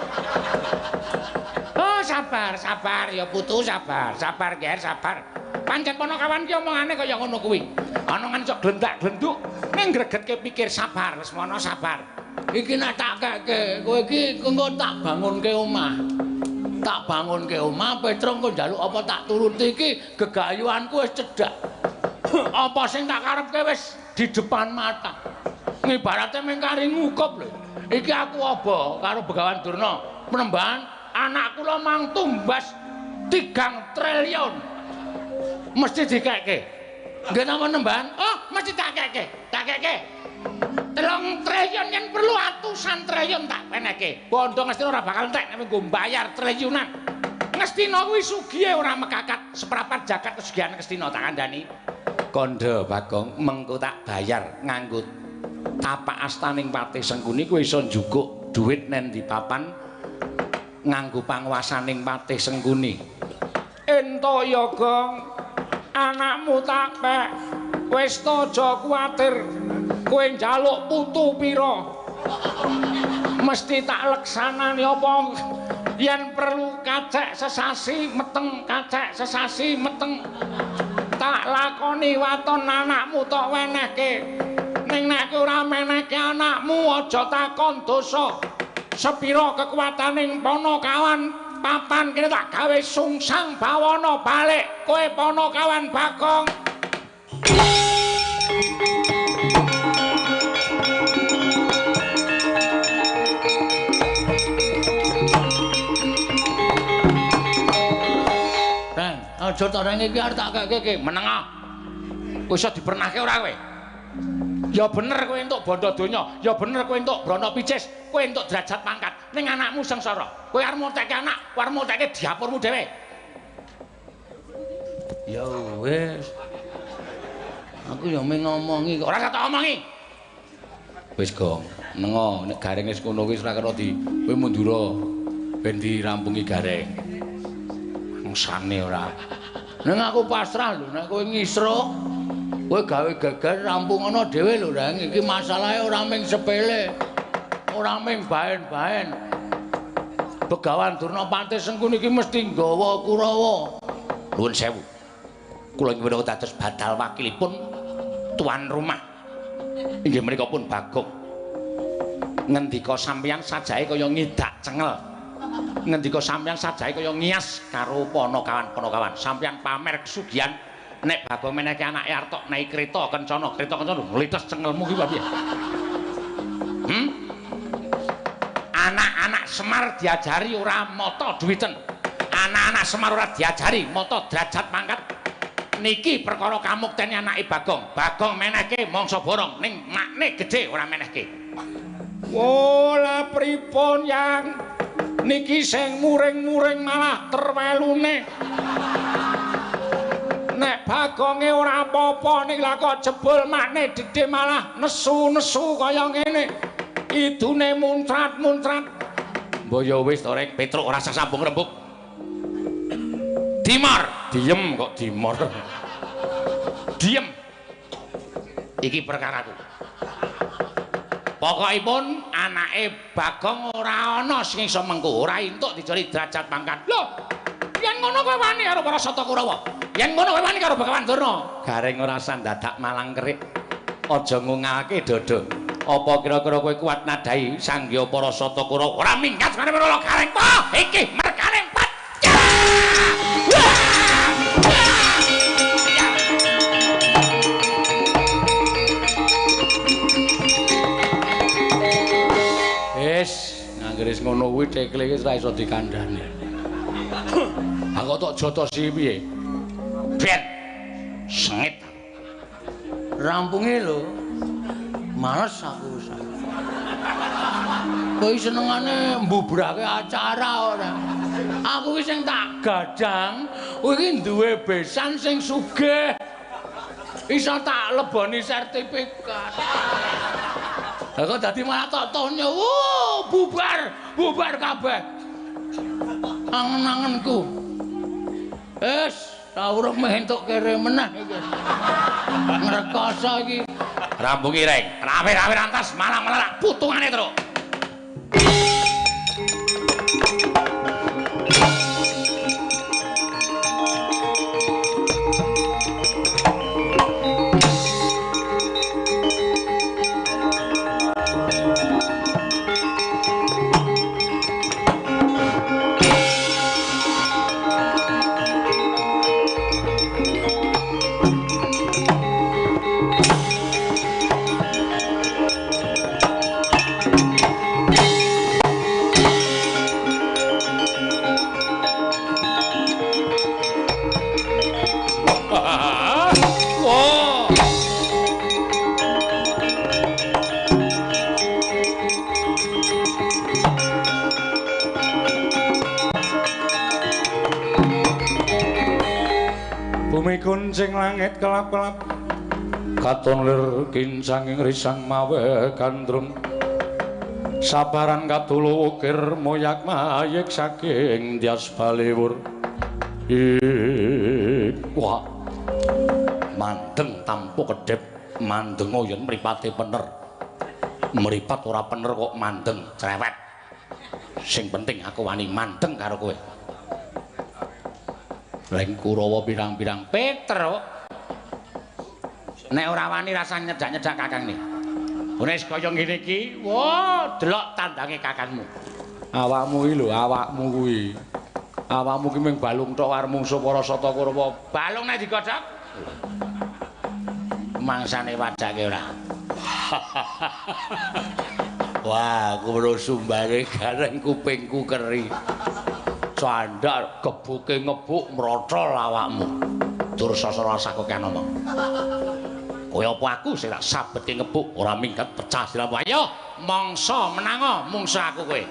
Oh, sabar, sabar ya putu, sabar. Sabar, Ger, sabar. Pancen Panakawan ki omongane kaya ngono kuwi. Ana ngan sok glendak-glenduk ning gregetke pikir sabar, Lesmana sabar. Iki nek tak keke, kowe iki engko tak bangunke omah. Tak bangunke omah, Petruk engko njaluk apa tak turuti iki gegayuhanku wis cedhak. Apa sing tak karepke wis di depan mata. Ngibarate mung kari ngukup lho. Iki aku apa karo Begawan Durna penemban anak kula mang tumbas 3 triliun. Mesti dikeke. Nggih napa nemban? Oh, mesti tak keke. Tak keke. 3 triliun yen perlu atusan triliun tak peneke. Bondo Ngastina ora bakal entek nek nggo bayar triliunan. Ngastina kuwi sugihe ora mekakat seprapat jagat kesugihan Ngastina tak kandhani. Kandha Bagong mengko tak bayar nganggo tapak astaning Patih Sengkuni kowe iso njukuk dhuwit nen di papan nganggo panguwasaning Patih Sengkuni. Ento ya Gong, anakmu tak pek. Wis to aja kuwatir. Kowe njaluk putu pira? Mesti tak leksanani apa yen perlu kacek sesasi meteng, kacek sesasi meteng. Tak lakoni waton anakmu tok wenehke. Ning nek ora menehke anakmu aja takon dosa. Sepira kekuataning Panakawan papan kene tak gawe sungsang bawana balik kowe Panakawan Bagong. Reng, aja to reng iki arep tak keke meneng ah. Kowe iso dipernahke ora kowe? Ya bener kowe entuk bondo donya, ya bener kowe entuk brana picis, kowe entuk derajat pangkat. Ning anakmu sengsara. Kowe arep muteke anak, kowe arep muteke dapurmu dhewe. Ya wis. Aku ya mung ngomongi kok. Ora usah tak omongi. Wis Gong, nengo nek gareng wis ngono kuwi ora kena di kowe mundura ben dirampungi gareng. Mangsane ora. Ning aku pasrah lho, nek kowe ngisro, kowe gawe geger rampung ana dhewe lho, Reng. Iki masalahe ora mung sepele. Ora mung baen-baen. Begawan Durna Patih Sengkuni iki mesti nggawa Kurawa. Nuwun sewu. Kula inggih menika dados badal wakilipun tuan rumah. Inggih menika pun Bagong. Ngendika sampeyan sajahe kaya ngidak cengel. Ngendika sampeyan sajahe kaya ngias karo panakawan-panakawan. Sampeyan pamer kesugihan nek Bagong menehke anake arep naik kereta kencana, kereta kencana nglites cengelmu ki piye? Hmm? Anak-anak Semar diajari ora mata duwiten. Anak-anak Semar ora diajari mata derajat pangkat. Niki perkara kamuktene anake Bagong. Bagong menehke mangsa borong ning makne gedhe ora menehke. Wo la pripun yang niki sing muring-muring malah terwelune. Nek Bagonge ora apa-apa ning lah kok jebul makne gedhe malah nesu-nesu kaya ngene. Idune muncrat-muncrat. Mbok ya wis to rek, Petruk ora usah sambung rembug. Dimor, diem kok dimor. Diem. Iki perkaraku. Pokokipun anake Bagong ora ana sing iso mengku, ora entuk dijoli derajat pangkat. Lho, yen ngono kowe wani karo para Sata Kurawa. Yen ngono kowe wani karo Begawan Durna. Gareng ora usah dadak malang kerik. Aja ngungalake dada. Apa kira-kira kowe kuat nadai sanggya para Sata Kurawa? Ora minggat karo para Gareng. Wah, iki merkane empat. Wis, anggere ngono kuwi cekle wis ora iso dikandhani. Aku tok jotosi piye? Ben. Sengit. Rampunge lho. Males aku wis. Kowe senengane mbubrake acara ora? Aku iki sing tak gadang, kowe iki duwe besan sing sugih. Iso tak leboni sertifikat. Lah kok dadi malah tok tonyo. Wuh, bubar, bubar kabeh. Angen-angenku. Wis, ta urung meh entuk kere meneh iki. Ngrekoso iki. Rampungi reng. Rawe-rawe rantas malang melerak putungane truk. Bumi kuncing langit kelap-kelap katon lir kincanging risang mawe gandrung sabaran katulu ukir moyak mayik saking Dyas Baliwur. Wah, mandeng tampu kedhep, mandeng yen mripate pener. Mripat ora pener kok mandeng cerewet. Sing penting aku wani mandeng karo kowe. Leng Kurawa pirang-pirang Petruk. Nek ora wani rasah nyedak-nyedak kakang nih. Wis kaya ngene iki, wah, delok tandange kakangmu. Awakmu iki lho, awakmu kuwi. Awakmu ki mung balung tok arep mungsuh para Sata Kurawa. Balung nek digodhog. Mangsane wajake ora. Wah, aku weruh sumbare gareng kupingku keri. Candhak gebuke ngebuk mrotol awakmu. Dursasana rasah kokean omong. Kaya apa aku sing tak sabetke ngebuk ora minggat pecah siramu. Ayo mangsa menango mungsuh aku kowe.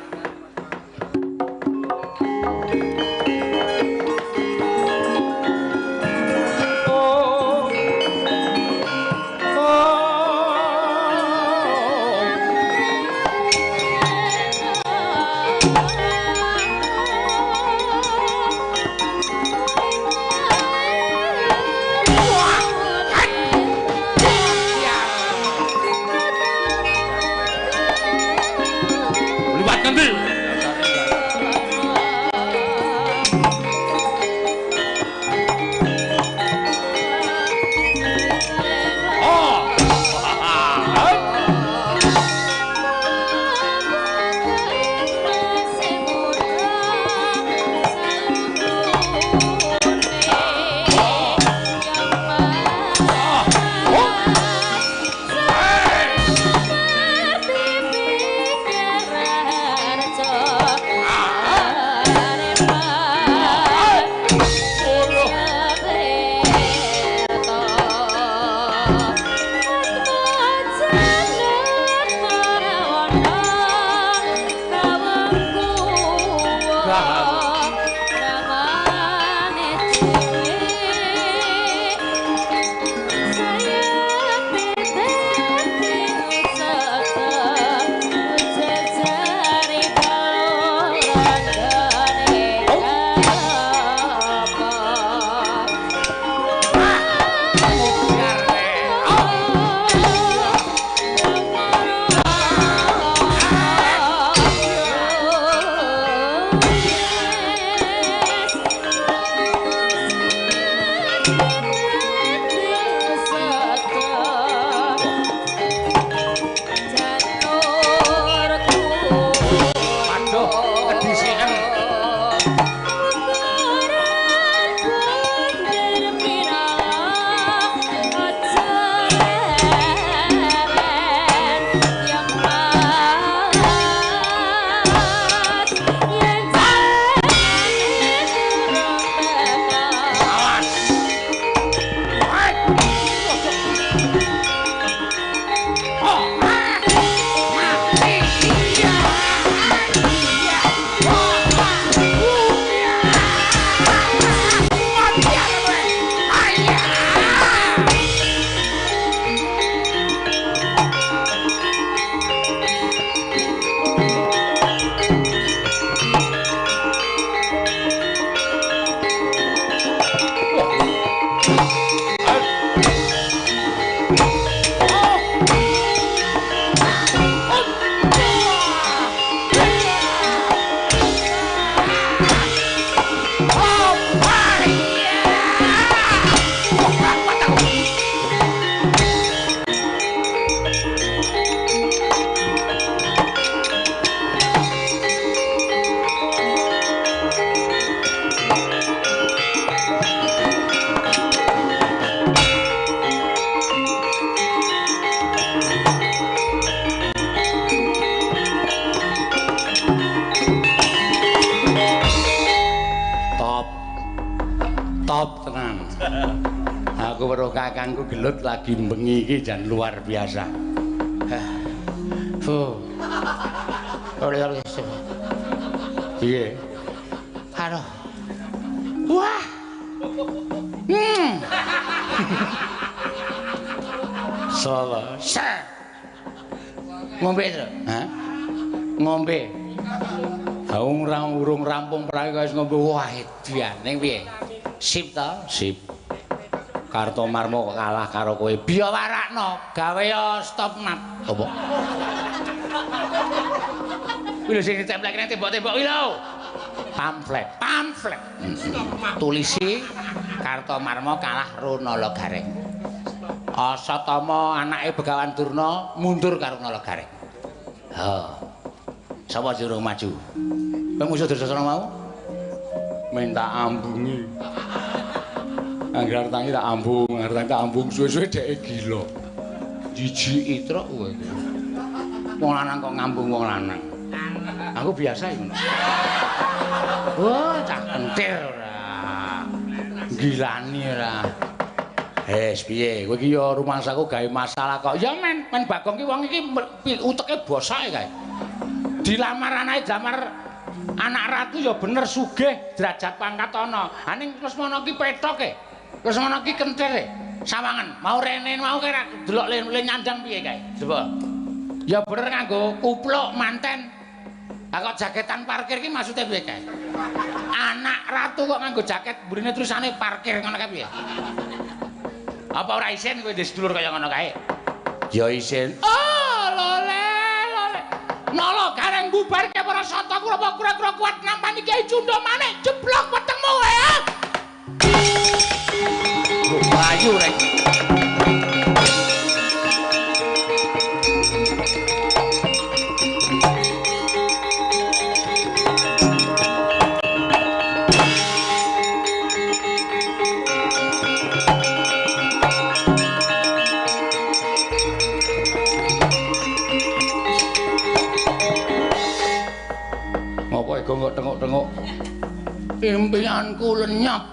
Top tenan. Aku weruh kakangku gelut lagi bengi iki jan luar biasa. Fuh. Piye? Aduh. Wah. Selesai. Ngombe, Tru? Hah? Ngombe. Ha urung rampung prae wis ngombe. Wah, edian ning piye? Sip to? Sip. Kartomarmo kok kalah karo kowe. Biya warakno, gawe ya stop nat. Apa? Kuwi lho sing ditemplek nang tembok-tembok kuwi lho. Pamflet, pamflet. Tulisi Kartomarmo kalah Runala Gareng. Asatama anake Begawan Durna mundur karo Nala Gareng. Ha. Sapa sing urung maju? Kowe musuh Dursasana mau? Minta ambungi. Angger tangi tak ambung, angger tangi tak ambung, suwe-suwe dheke gila. Jijiki truk kowe iki. Wong lanang kok ngambung wong lanang. Aku biasa ngono. Wah, cah kentir ora. Gilani ora. Wes piye? Kowe iki ya rumangsaku gawe masalah kok. Ya men, men Bagong ki wong iki uteke bosok kae. Dilamar anake dilamar anak ratu ya bener sugih derajat pangkat ana. Ha ning Lesmana ki petoke. Lesmana ki kentir e. Sawangan, mau rene mau kira delok le nyandang piye kae? Coba. Ya bener nganggo kupluk manten. Ha kok jaketan parkir ki maksude piye kae? Anak ratu kok nganggo jaket mburine tulisane parkir ngono kae piye? Apa ora isin kowe ndek sedulur kaya ngono kae? Ya isin. Oh, lole, lole. Nala Gareng bubarke para sata kura kura kuat nampani Kyai Cundha maneh jeblok wetengmu wae. Ayo rek. Ngopo iku kok tengok-tengok? Impianku lenyap.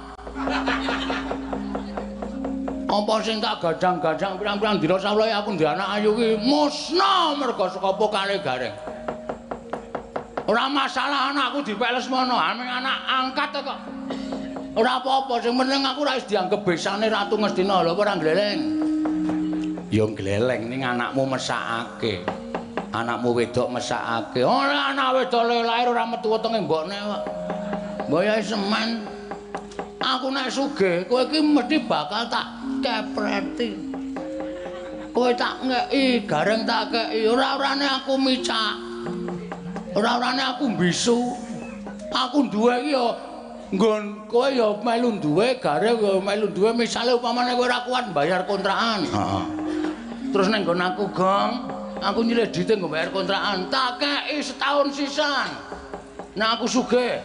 Apa sing tak gadang-gadang pirang-pirang dina sawulae aku ndek anak ayu ki musna merga saka kale Gareng. Ora masalah anakku dipek Lesmana, aming anak angkat kok. Ora apa-apa, sing penting aku ora wis dianggep besane Ratu Ngastina. Lho ora gleleng. Ya gleleng ning anakmu mesakake. Anakmu wedok mesakake. Ora anak wedok lahir ora metu wetenge mbokne kok. Mboke semen. Aku nek sugih, kowe iki mesti bakal tak kepreti. Kowe tak ngeki, Gareng tak keki. Ora-orane aku micak. Ora-orane aku mbisu. Aku duwe iki ya Nggon kowe ya melu duwe, gare ya melu duwe, misale upamane kowe ora kuat bayar kontrakan. Heeh. Terus ning nggon aku, Gong, aku nyilih duite nggo bayar kontrakan, tak kei setahun sisan. Nek aku sugih.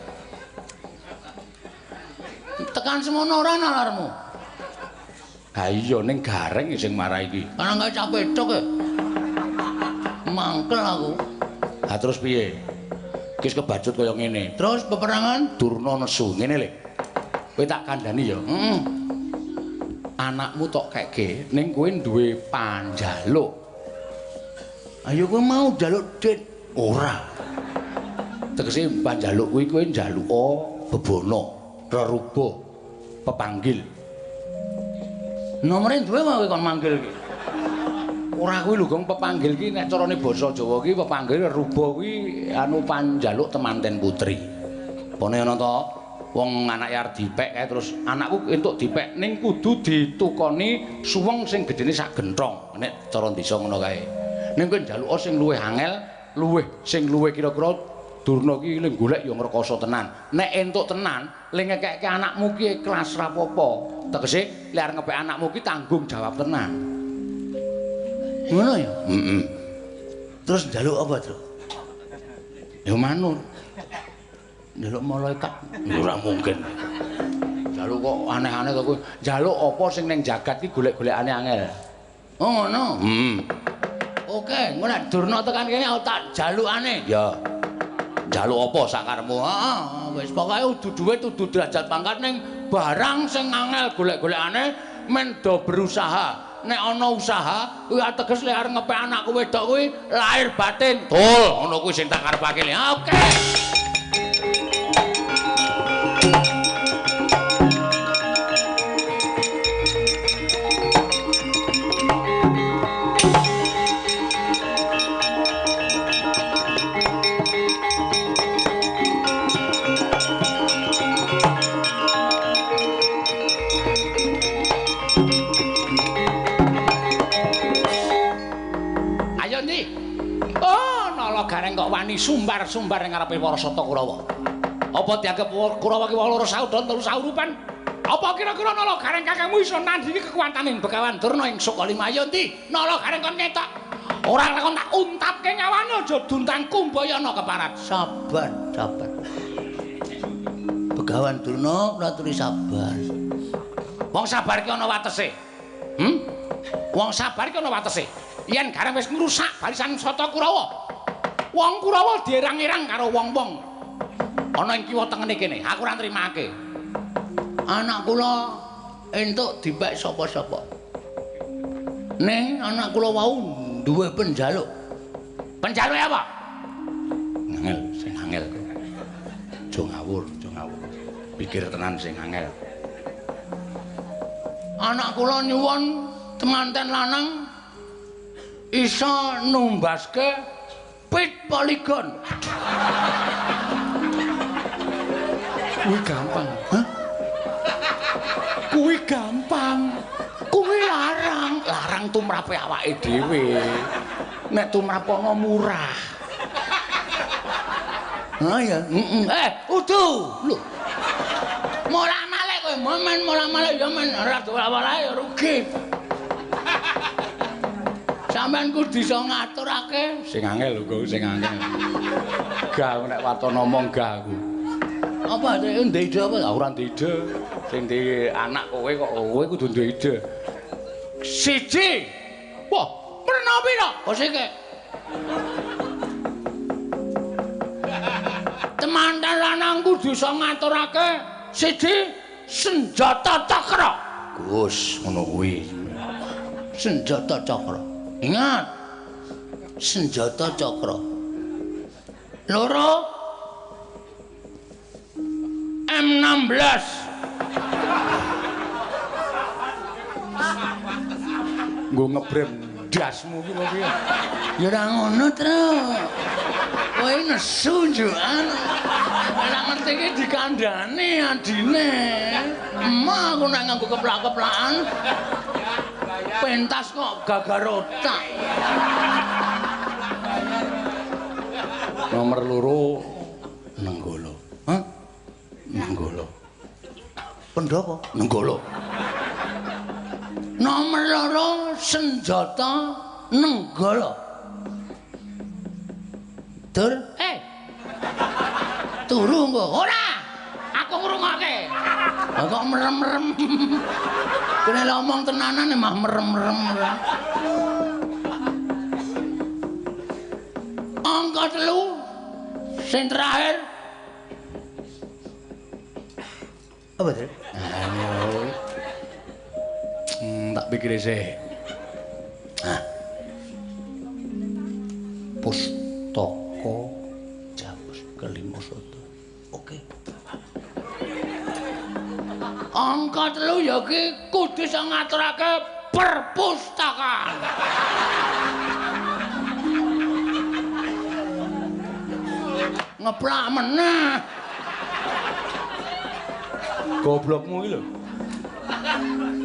Tekan semono ora nalarmu. Ha iya ning gareng sing marai iki. Karena enggak capek tok e. Mangkel aku. Ha terus piye? Wis kebacut kaya ngene. Terus peperangan Durna nesu ngene lho. Kowe tak kandhani ya. Heeh. Anakmu tok keke ning kowe duwe panjaluk. Ayo kowe mau njaluk dit? Ora. Tegese panjaluk kuwi kowe njaluka bebana, reruba, pepanggil. Nomere duwe wae kon manggil iki. Ora kuwi lho Gong, pepanggil ki nek carane basa Jawa ki pepanggil reruba kuwi anu panjaluk temanten putri. Pone ana to wong anake arep dipek kae terus anakku entuk dipek ning kudu ditukoni suweng sing gedene sak genthong nek cara desa ngono kae. Ning kowe njaluka sing luwih angel, luwih sing luwih kira-kira Durna ki le golek ya ngrekoso tenan. Nek entuk tenan, le ngekekke anakmu ki ikhlas ra apa-apa. Tegese le arep ngepek anakmu ki tanggung jawab tenan. Ngono ya? Heeh. Terus njaluk apa, Tru? Ya manut. Njaluk malaikat. Ora mungkin. Njaluk kok aneh-aneh to kowe. Njaluk apa sing ning jagat ki golek-golekane angel. Oh ngono. Heeh. Oke, engko nek Durna tekan kene aku tak jalukane. Ya. Njaluk apa sakarepmu? Heeh, wis pokoke udu dhuwit, udu derajat pangkat ning barang sing angel golek-golekane men do berusaha. Nek ana usaha kuwi ateges lek arep ngepek anakku wedok kuwi lahir batin. Betul, ngono kuwi sing tak karepake. Oke. Kok wani sumbar-sumbar ing ngarepe para sata Kurawa. Apa dianggep Kurawa ki wong loro saudon telu saurupan? Apa kira-kira Nala Gareng kakangmu iso nandhingi kekuwatane Begawan Durna ing Sukalima? Ayo ndi? Nala Gareng kon ketok. Ora kon tak untapke nyawane aja duntang kumbayana keparat. Sabar, sabar. Begawan Durna kula aturi sabar. Wong sabar ki ana watese. Wong sabar ki ana watese. Yen Gareng wis ngrusak barisan sata Kurawa, wong Kurawa dierang-erang karo wong-wong ana ing kiwa tengene kene. Aku ora nrimake. Anak kula entuk dipek sapa-sapa. Ning anak kula wau duwe penjaluk. Penjaluke apa? Angel, sing angel. Aja ngawur, aja ngawur. Pikir tenan sing angel. Anak kula nyuwun temanten lanang iso numbaske pit poligon. Kuwi gampang. Hah? Kuwi gampang. Kuwi larang. Larang tumrape awake dhewe. Nek tumrap ana murah. Ha ya, heeh. Udu. Lho. Molah-malih kowe, momen molah-malih ya men ora ora ya rugi. Sampeyan kudu iso ngaturake. Sing angel lho, Gong, sing angel. Gah nek waton ngomong gah aku. Apa ndek ide apa? Ora ndek ide. Sing duwe anak kowe kok kowe kudu duwe ide. Siji. Wah, prena pira? Kok sik. Temanten lanang kudu iso ngaturake siji senjata cakra. Gus, ngono kuwi. Senjata cakra. Ingat. Senjata cakra. Loro M16. Nggo ngebrem ndasmu ki lho piye? Ya ora ngono, Tru. Kowe nesu njukan. Ora ngerti iki dikandhane adine. Emah aku nek nganggo keplak-keplakan. Pentas kok gagar otak. Nomor 2 Nenggala. Hah? Nenggala. Pandhawa Nenggala. Nomor 2 senjata Nenggala. Dur, turu engko. Ora. Aku ngrungokke. Lah kok merem-merem. Kene ngomong tenanan mah merem-merem ora. Angka 3 sing terakhir. Apa, Dre? Tak pikir sih. Nah. Pustaka Jamus kelima soto. Oke. Angka 3 ya ki kudu iso ngaturake perpustakaan. Ngeplak meneh. Goblokmu iki lho.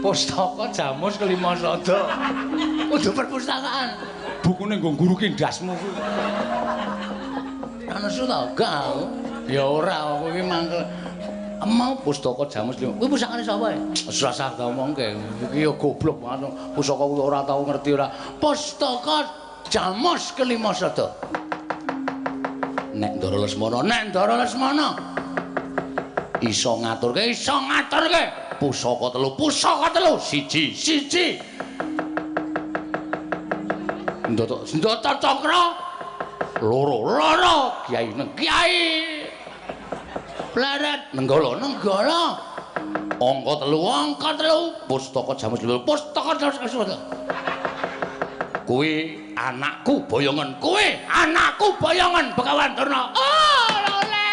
Pustaka Jamus kelima sada. Kudu perpustakaan. Bukune nggo guru ki ndasmu kuwi. Anesu ta? Gak aku. Ya ora, aku iki mangkel. Mau pustaka Jamus lima. Kuwi pusakane sapa? Ora usah ta omongke. Iki ya goblok banget. Pusaka kuwi ora tau ngerti ora. Pustaka Jamus kelima sada. Nek Ndara Lesmana, nek Ndara Lesmana iso ngaturke, iso ngaturke. Pusaka telu, pusaka telu, siji, siji. Ndata, ndata cakra. Loro, loro, Kyai neng Kyai. Pleret Nenggala, Nenggala. Angka telu, angka telu, pustaka Jamus telu, pustaka Jamus telu. Kuwi anakku boyongan, kuwi anakku boyongan Begawan Durna. Oh, ora oleh.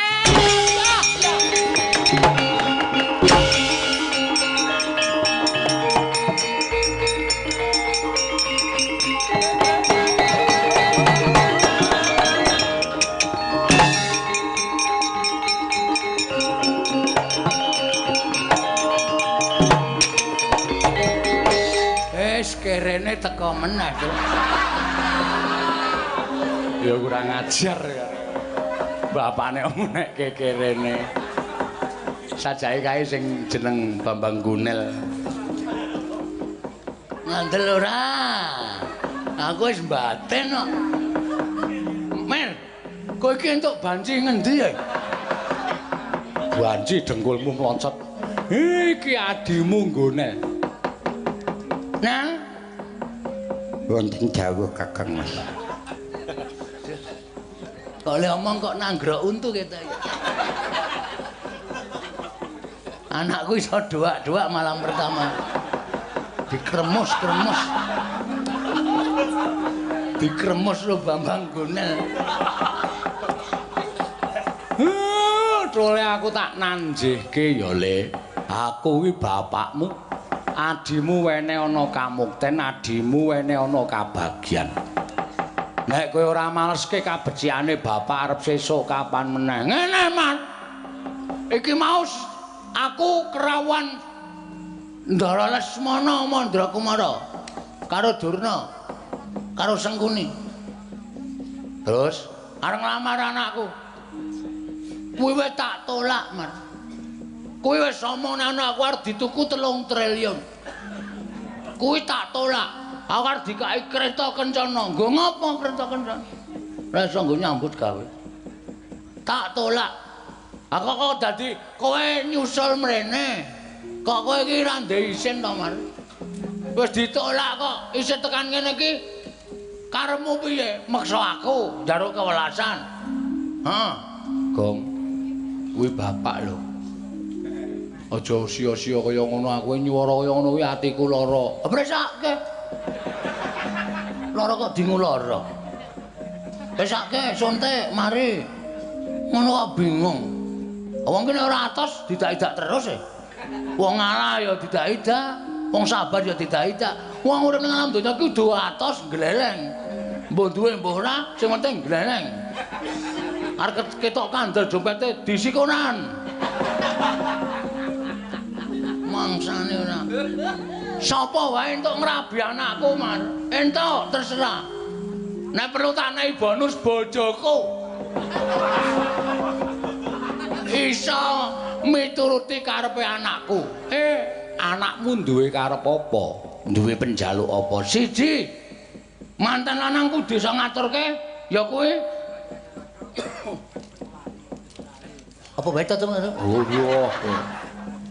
Wis kerene teko meneh to. Ya kurang ajar ya. Bapane omenekke kerene. Sajake kae sing jeneng Bambang Gunel. Ngandel ora? Aku wis mbaten kok. Mer, kowe iki entuk banci ngendi ya? Banci dengkulmu mloncot. Iki adimu Gunel. Nah, wonten dawuh Kakang Mas. Kok le omong kok nanggrok untu ketok ya. Anakku iso doak-doak malam pertama. Dikremus-kremus. Dikremus lho Bambang Gunel. Tole aku tak nanjihke ya, Le. Aku kuwi bapakmu. Adimu wene ana kamukten, adimu wene ana kabagyan. Nek kowe ora maleske kabecikane bapak arep sesuk kapan meneh. Ngene, Mas. Iki mau aku kerawan Ndara Lesmana Mandra Kumara karo Durna karo Sengkuni. Terus arep nglamar anakku. Kuwi wis tak tolak, Mas. Kuwi wis omong anakku arep dituku 3 triliun. Kuwi tak tolak. Aku arep dikai kereta kencana. Nggo ngopo kereta kencana? Ora iso nggo nyambut gawe. Tak tolak. Aku kok dadi kowe nyusul mrene. Kok kowe iki ora ndek isin to, Mas? Wis ditolak kok isin tekan ngene iki. Karepmu piye? Meksa aku njaluk kewelasan. Hah, Gong. Kuwi bapak lho. Aja sia-sia kaya ngono aku nyuwara kaya ngono kuwi atiku lara. Presake. Lara kok dingu lara. Presake suntik mari. Ngono kok bingung. Wong kene ora atos didak-idak terus e. Wong ngalah ya didak-idak, wong sabar ya didak-idak. Wong urip ning alam donya ki kudu atos gleleng. Mbuh duwe mbuh ora, sing penting gleleng. Arep ketok kandel dompete disikonan. Mangsane ora. Sapa wae entuk ngrabi anakku, Mas? Entuk, terserah. Nek perlu tak nehi bonus bojoku. Iso Mituruti karepe anakku. Anakmu duwe karep apa? Duwe penjaluk apa? Siji. Mantan lanangku desa ngaturke ya kuwi. Apa wae to, Oh iya.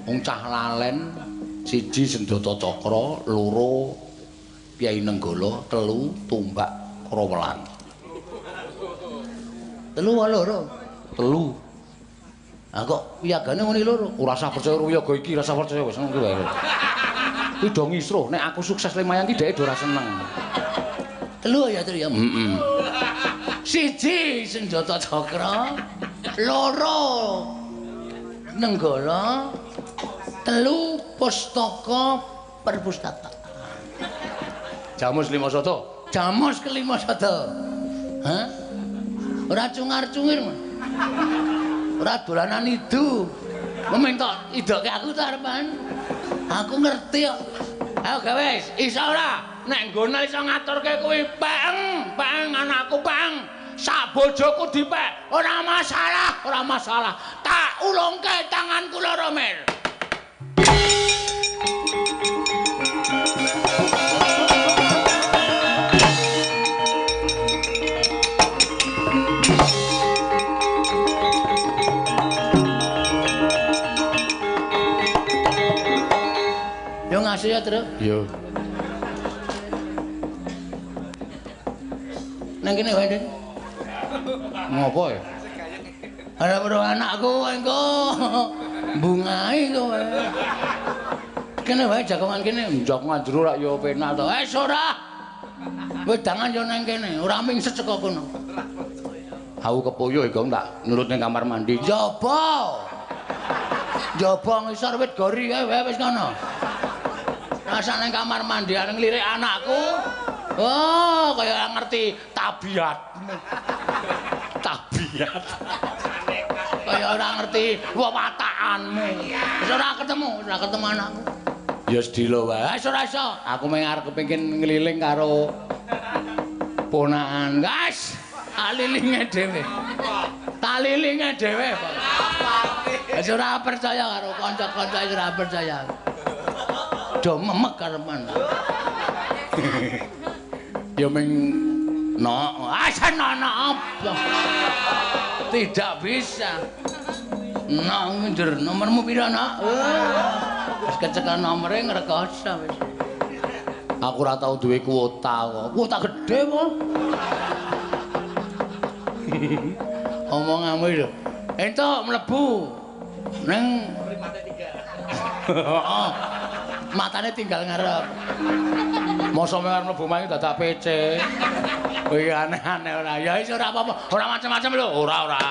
Wong cah lalen siji Senjata Cakra, loro Kyai Nenggala, telu Tumbak Krawelan. Telu wae loro. Telu. Ah kok wiyagane ngene loro? Ora usah percaya wiyaga iki, ora usah percaya wis ngono kuwi wae. Kuwi do ngisruh, nek aku sukses lumayan ki dheke do ora seneng. Telu ya, Tru ya. Heeh. Siji Senjata Cakra, loro Nenggala, telu Pustaka Perpustakaan. Jamus lima sada. Jamus kelima sada. Hah? Ora cungar-cungir. Ora dolanan idu. Meminta idoke aku ta arepan. Aku ngerti kok. Ayo gawe iso ora? Nek nggone iso ngaturke kuwi peng, peng anakku peng. Sak bojoku dipek, ora masalah, ora masalah. Tak ulungke tanganku loro, Mir. Yo ngasih ya, Tru. Yo. Nang kene wae, Dik. Ngopo ya? Ora perlu anakku engko bungae kowe. Kene wae jagongan kene, jagongan jero rak ya penak to. Wis ora. Wedangan yo nang kene, ora mingset saka kono. Aku kepoyo iki tak nurut ning kamar mandi. Njaba. Njaba ngisor wit gori kae wae wis ngono. Rasa nang kamar mandi areng lirik anakku. Oh, kaya ngerti tabiatmu. Tabiat. Kaya ora ngerti wewatakanmu. Wis ora ketemu anakku. Ya sedilo wae. Wis ora iso. Aku mung arep kepengin ngeliling karo ponakan. Guys, alilinge dhewe. Talilinge dhewe. Wis ora percaya karo kanca-kanca wis ora percaya. Do memek karepan. Ya ming no, asa no apa? Tidak bisa. No njer nomormu pira, Nak? Wis kecekel nomore ngrekoso wis. Aku ora tau duwe kuota kok. Kuota gedhe po. Omonganmu lho. Entuk mlebu ning mripate 3. Heeh. Matane tinggal ngarep. Mosok mung arep mlebu omah iki dadak PC. Kowe aneh-aneh ora. Ya wis ora apa-apa. Ora macem-macem lho. Ora, ora.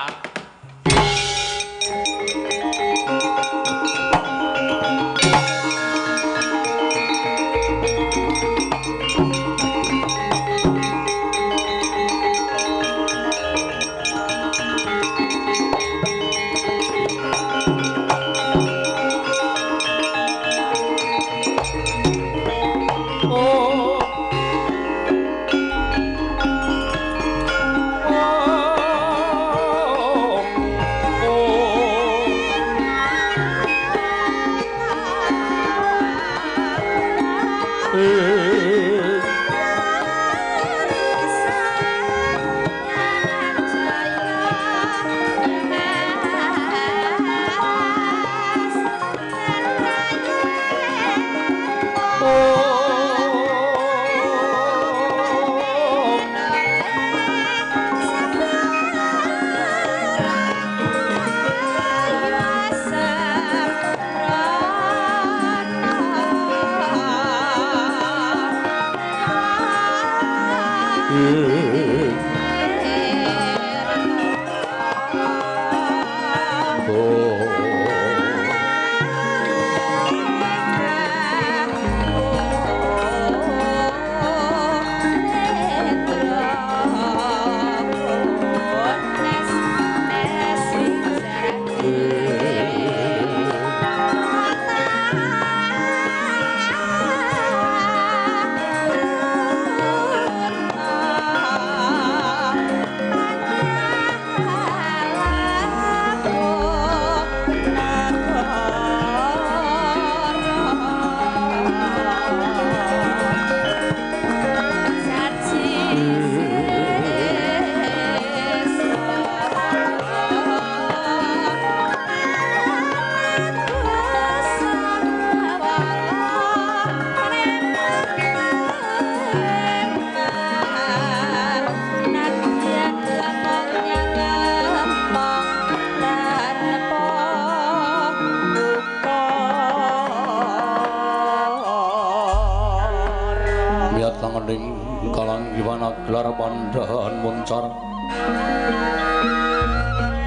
Ayat langening kalanggiwana gelar pandhahan muncar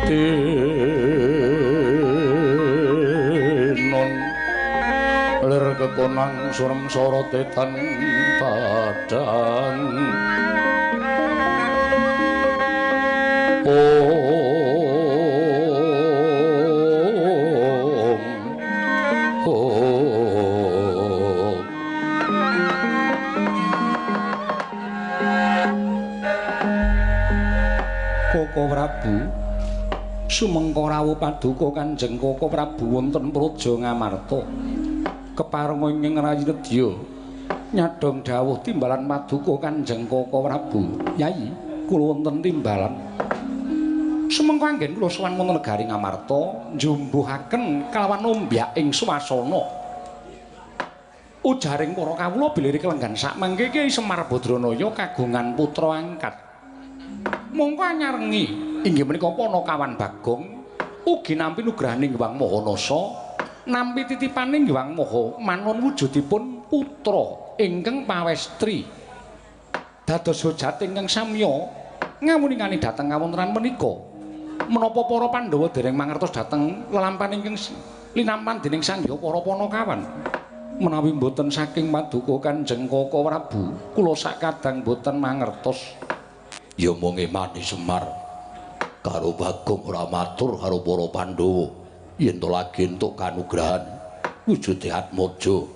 tinon lir kekonang surem sorote tan padang. Om Om Koko Prabu sumengko rawuh paduka Kanjeng Koko Prabu wonten Praja Ngamarta keparenga ing Rayi Nedya nyadhong dawuh timbalan paduka Kanjeng Koko Prabu. Yayi kula wonten timbalan sumengko anggen kula sowan wonten negari Ngamarta njumbuhaken kalawan ombyak ing swasana ujaring para kawula bilih kelenggan sakmangke Kyai Semar Badranaya kagungan putra angkat. Mongko anyarengi inggih menika Panakawan Bagong ugi nampi nugrahaning Hyang Maha Nasa nampi titipaning Hyang Maha Manun wujudipun putra ingkang pawestri dados hojat ingkang samya ngawuningani dhateng kawontenan menika. Menapa para Pandhawa dereng mangertos dhateng lelampahan ingkang linampan dening Sang Hyang para Panakawan? Menawi mboten saking paduka Kanjeng Koko Prabu kula sakadang mboten mangertos. Ya mung emane Semar karo Bagong ora matur karo para Pandhawa yen to lagi entuk kanugrahan wujude Atmaja.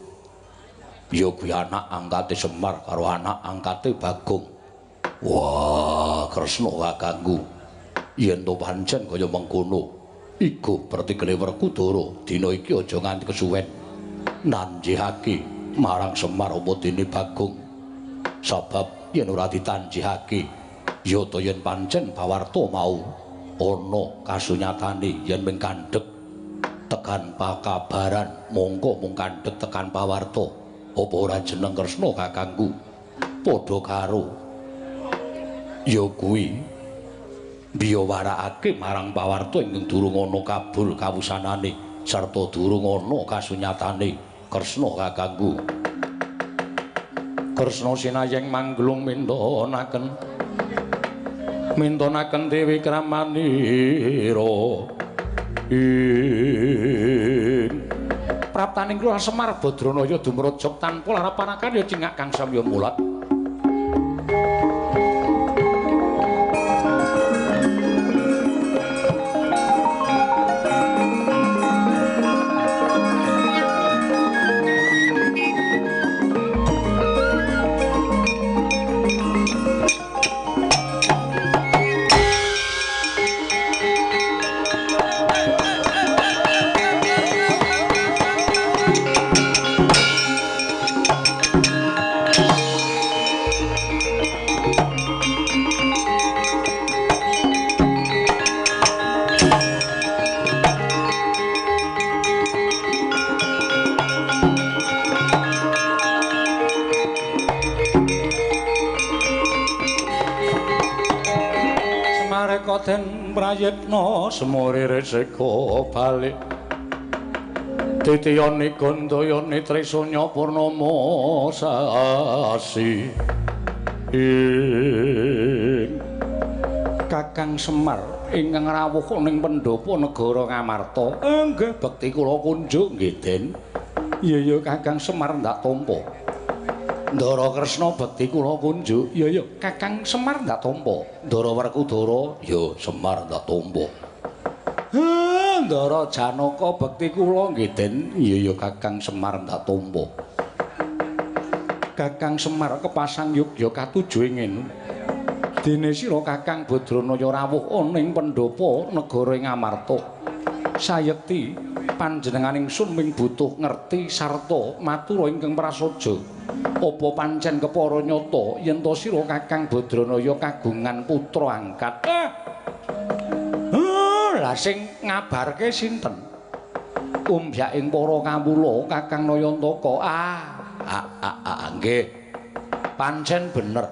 Ya kuwi anak angkate Semar karo anak angkate Bagong. Wah, Kresna kakangku yen to pancen kaya mengkono iku pertigele Werkudara dina iki aja nganti kesuwen nanjihake marang Semar apa dene Bagong. Sabab yen ora ditanjihake ya ta yen pancen pawarta mau ana kasunyatane yen mung kandhek tekan pakabaran mongko mung kandhek tekan pawarta apa ora jeneng Kresna kakangku padha karo ya kuwi biyawarakake marang pawarta ingkang durung ana kabul kawusanane sarta durung ana kasunyatane Kresna kakangku. Kresna sinayeng mangglung mintonaken mintonaken Dewi Kramanira ing praptaning kula Semar Badranaya dumrojok tanpa larapanakan ya cingak kang samya mulat. Den prayitna semure resika balik titiyane gandayane trisanya purnama sasi. Kakang Semar ingkang rawuh ning pendhapa negara Ngamarta nggih bekti kula kunjuk nggih Den. Iya ya Kakang Semar ndak tampa. Ndara Kresna bekti kula kunjuk. Ya ya Kakang Semar ndak tampa. Ndara Werkudara ya Semar ndak tampa. Ndara Janaka bekti kula nggih Den. Ya ya Kakang Semar ndak tampa. Kakang Semar kepasang yogya katuju ing ngene. Dene sira Kakang Badranaya rawuh ana ing pendhapa negara Ngamarta. Sayekti panjenenganing sun ming butuh ngerti sarta matura ingkang prasaja. Apa pancen kepara nyata yen to sira Kakang Badranaya kagungan putra angkat? Lah sing ngabarke sinten? Ombyaking para kawula Kakang Nayantaka. Nggih. Pancen bener.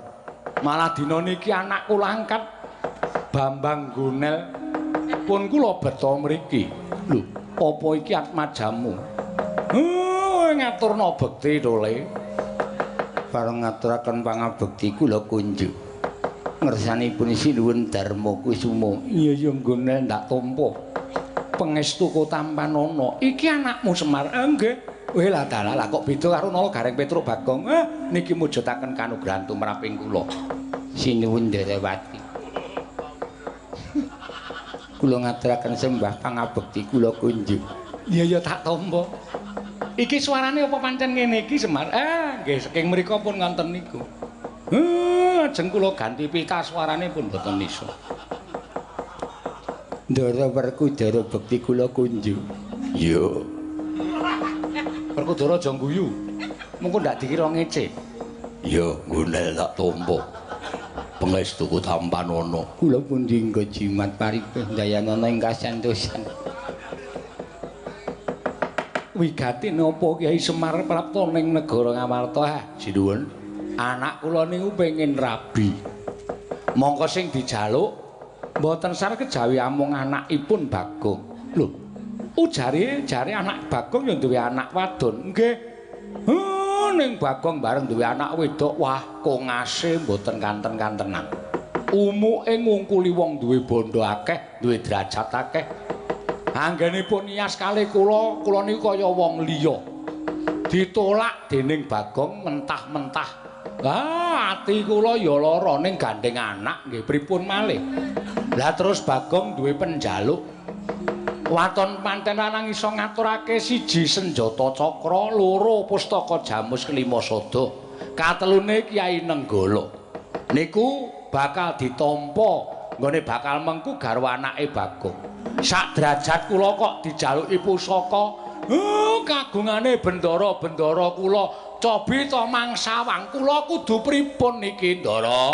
Malah dina niki anak kula angkat Bambang Gonel pun kula beta mriki. Lho, apa iki atmajamu? Ngaturna bekti to, Le. Pareng ngaturaken pangabekti kula kunjuk. Ngersanipun Sinuwun Darma Kusuma. Iya ya nggone ndak tampa. Pangestu tampanana. Iki anakmu Semar. Nggih. Weh lah dalah lah kok beda karo Nala Gareng Petruk Bagong. Niki mujudaken kanugrahan tumraping kula. Sinuwun Derawati. Kula ngaturaken sembah pangabekti kula kunjuk. Iya ya tak tampa. Iki suarane apa pancen ngene iki Semar? Nggih saking mriku pun ngonten niku. Ajeng kula ganti pita suarane pun mboten iso. Ndara Werkudara bekti kula kunjuk. Iya. Werkudara aja guyu. Mengko ndak dikira ngece. Iya, nggonel tak tampa. Pangestuku tampanana. Kula pundi nggo jimat paripih dayanana ing kasantosan. Wigati napa Kyai Semar prapta ning negara Ngamarta? Sinuwun. Anak kula niku pengin rabi. Mongko sing dijaluk mboten sar kejawi amung anakipun Bagong. Lho, ujare jare anak Bagong ya duwe anak wadon. Nggih. Ning Bagong bareng duwe anak wedok, wah kongase mboten kanten-kantenan. Umuke ngungkuli wong duwe bondo akeh, duwe derajat akeh. Anggenipun nias kalih kula, kula niku kaya wong liya. Ditolak dening Bagong mentah-mentah. Ah, ati kula ya lara ning gandeng anak nggih pripun malih. Lah terus Bagong duwe penjaluk. Waton manten lanang iso ngaturake siji senjata cakra, loro pustaka jamus kelima sada, katelune Kyai Nenggala. Niku bakal ditampa nggone bakal mengku garwa anake Bagong. Sak derajat kula kok dijaluki pusaka, kagungane bendara-bendara kula cobi to mangsawang kula kudu pripun niki Ndara?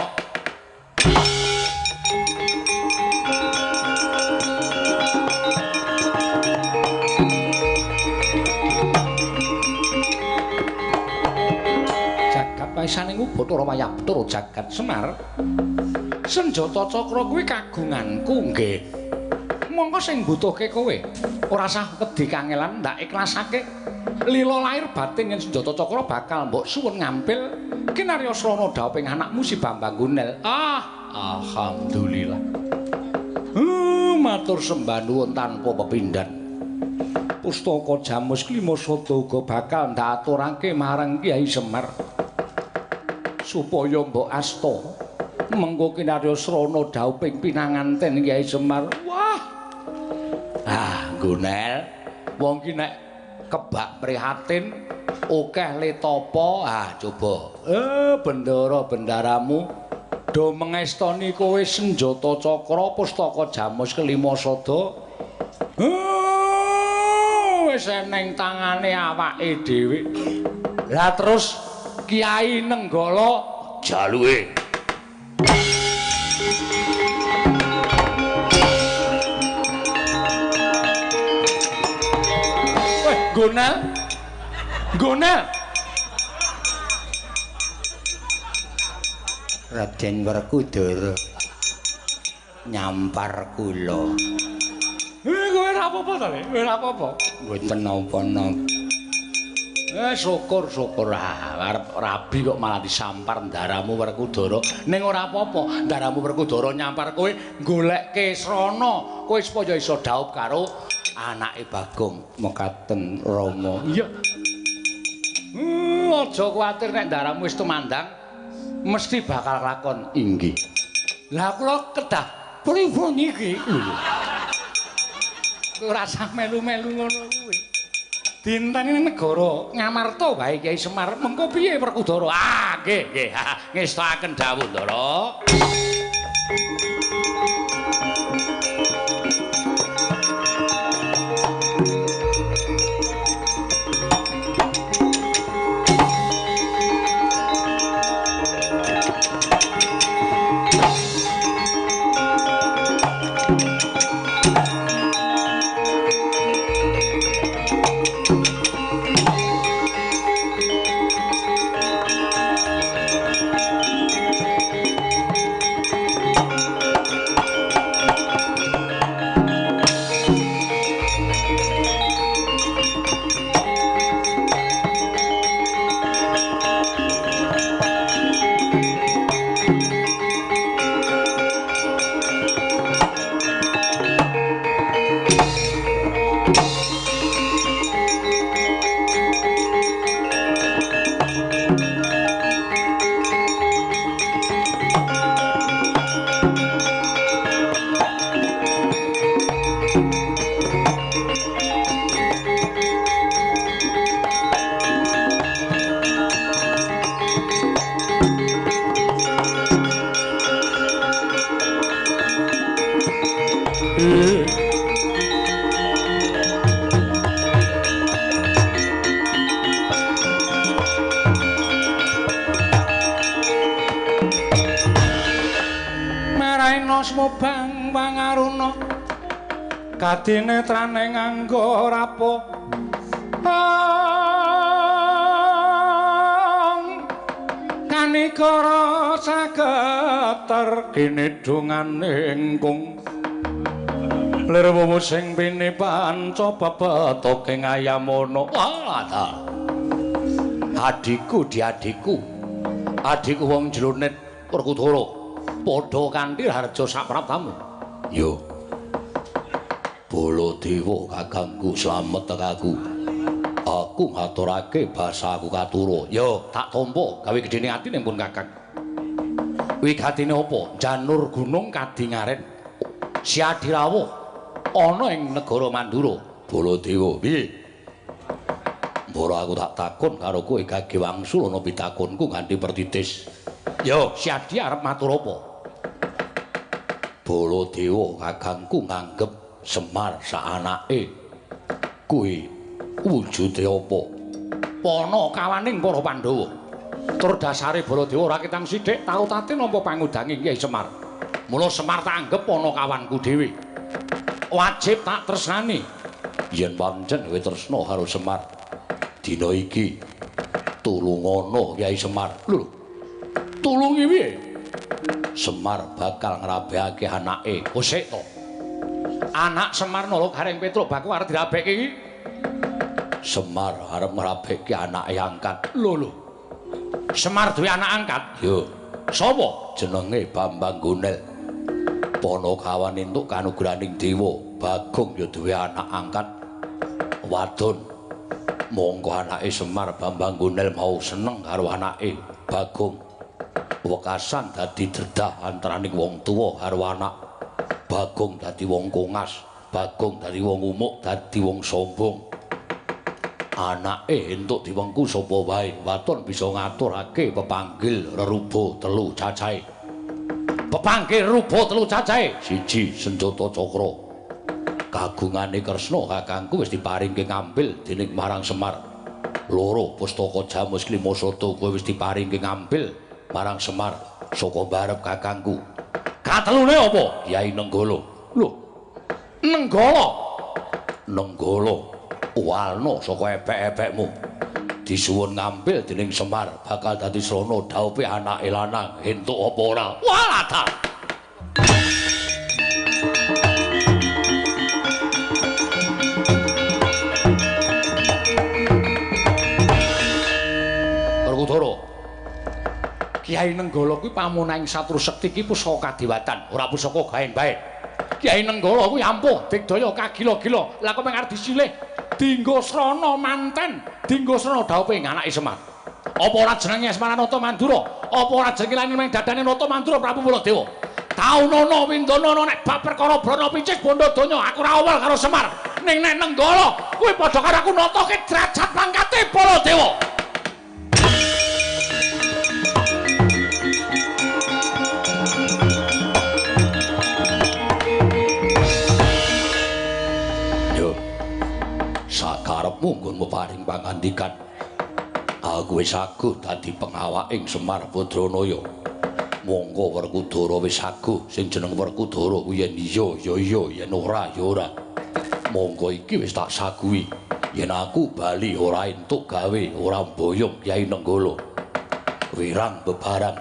Jagat paisane Bathara Wayabetara jagat Semar. Senjata cakra kuwi kagunganku nggih. Mongko sing mbutuhke kowe ora sah wedi kangelan ndak ikhlasake. Lila lahir batin yen senjata cakra bakal mbok suwun ngampil kinarya srana dhawuhing anakmu si Bambang Gunel. Ah, alhamdulillah. Matur sembah nuwun tanpa pepindhan. Pustaka Jamus Klima Sada uga bakal ndak aturake marang Kyai Semar supaya mbok asta mengko kinarya srana dhawuhing pinanganten Kyai Semar. Wah. Ah, Gunel, wong ki nek kebak prihatin akeh le tapa. Ah, coba. Bendara-bendaramu do mengestoni kowe senjata cakra pustaka jamus kelima sada. Wis eneng tangane awake dhewe. Lah terus Kyai Nenggala jaluke. Weh, Gonel. Gonel. Raden Werkudara nyampar kula. Kowe ora apa-apa ta, Le? Kowe ora apa-apa. Mboten napa-napa. Syukur-syukur arep rabi kok malah disampar ndaramu Werkudara. Ning ora apa-apa, ndaramu Werkudara nyampar kowe golekke srana, kowe supaya iso dhaup karo anake Bagong. Mekaten Rama. Iya. Aja kuwatir nek ndaramu wis tumandang mesti bakal lakon. Inggih. Lah kula kedah pripun iki? Lho. Ora usah melu-melu ngono kuwi. Dinteni negara Ngamarta wae Kyai Semar, mengko piye Werkudara? Ah, nggih, nggih. Ngestakaken dawuh, Ndara. Kena sumobang pangaruna kadinetrane nganggo rapo kanikara sageter kinidungane ingkung lir wuwu sing pini panca pepetoke ngayamana. Wah ta adikku diadikku adikku wong jlunit Werkudara padha kanthi harja sapraptamu. Yo Baladewa kakangku slamet tekaku. Aku ngaturake basa aku katura. Yo tak tampa gawe gedene atine pun kakang. Wigatine apa? Janur gunung kadingaren Siadi rawuh ana ing negara Mandura. Baladewa piye? Mbara aku tak takon karo kowe gage wangsul ana pitakonku nganti pertitis. Yo Siadi arep matur apa? Baladewa kakangku nganggep Semar saanake kuwi wujude apa? Pana kawaning para Pandhawa. Tur dasare Baladewa ora ketang sithik tau tate nampa pangudange Kyai Semar. Mula Semar tak anggep pana kawanku dhewe. Wajib tak tresnani. Yen pancen kowe tresna karo Semar, dina iki tulungana Kyai Semar. Lho, tulungi piye? Semar bakal ngrabekake anake. Oh sik to. Anak Semar Nala Gareng Petruk Baku arep dirabeke iki. Semar arep ngrabeke anake angkat. Lho lho. Semar duwe anak angkat? Yo. Sapa? Jenenge Bambang Gonel. Panakawan entuk kanugrahaning dewa, Bagong ya duwe anak angkat wadon. Mongko anake Semar Bambang Gonel mau seneng karo anake Bagong. Wekasan dadi dredah antaraning wong tuwa karo anak. Bagong dadi wong kongas, Bagong dadi wong umuk, dadi wong sombong. Anake entuk diwengku sapa wae, waton bisa ngaturake pepanggil reruba telu cacahe. Pepanggil reruba telu cacahe. Siji senjata cakra. Kagungane Kresna kakangku wis diparingke ngambil dening marang Semar. Loro pustaka Jamus Klimasada kuwi wis diparingke ngambil marang Semar saka barep kakangku. Katelune apa? Kyai Nenggala. Lho. Nenggala. Nenggala. Walna saka epek-epekmu. Disuwun ngambil dening Semar bakal dadi srana dhaupe anake lanang entuk apa ora? Walah ta. Werkudara. Kyai Nenggala kuwi pamunahing satru sekti iki pusaka kadewatan, ora pusaka gaen bae. Kyai Nenggala kuwi ampuh digdaya kagila-gila. Lah kok mung arep disilih dinggo srana manten, dinggo srana dhaupe anake Semar. Apa ora jenenge Asmaranata Mandura? Apa ora jenenge lan ing dadane Nata Mandura Prabu Baladewa? Taunana windana nek bab perkara brana picis bondo donya aku ora awal karo Semar. Ning nek Nenggala kuwi padha karo aku natake derajat pangkate Baladewa. Sakarepmu nggonmu paring pangandikan. Aku wis aguh dadi pengawaking Semar Badranaya. Monggo Werkudara wis aguh, sing jeneng Werkudara kuwi yen iya ya iya, yen ora ya ora. Monggo iki wis tak saguhi. Yen aku bali ora entuk gawe, ora mboyong Kyai Nenggala. Wirang bebarang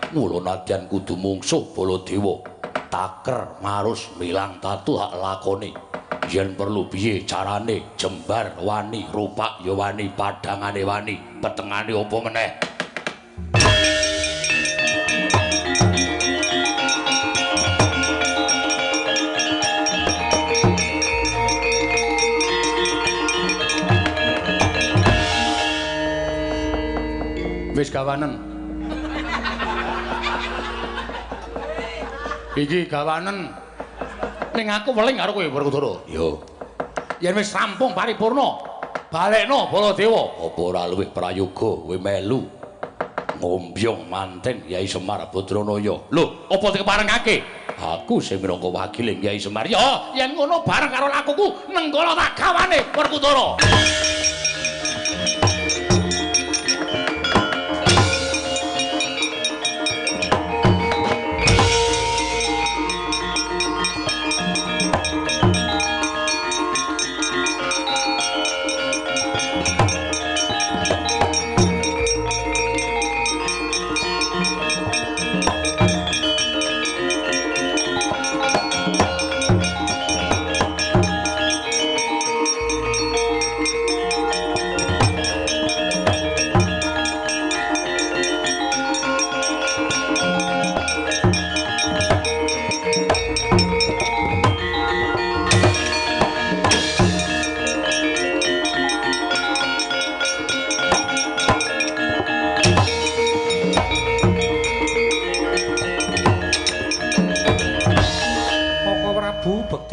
mula nadyan kudu mungsuh Baladewa. Taker marus milang tatu hak lakone. Yen perlu piye carane jembar wani, rupak ya wani, padhangane wani, petengane apa meneh. Wis gawanen. Iki gawanen. Ning aku weling karo kowe Werkudara. Yo. Yen wis rampung paripurna, balekno Baladewa. Apa ora luwih prayoga kowe melu ngombyong manten Kyai Semar Badranaya? Lho, apa dikeparengake? Aku sing minangka wakiling Kyai Semar. Ya, yen ngono bareng karo lakuku Nenggala tak gawane Werkudara.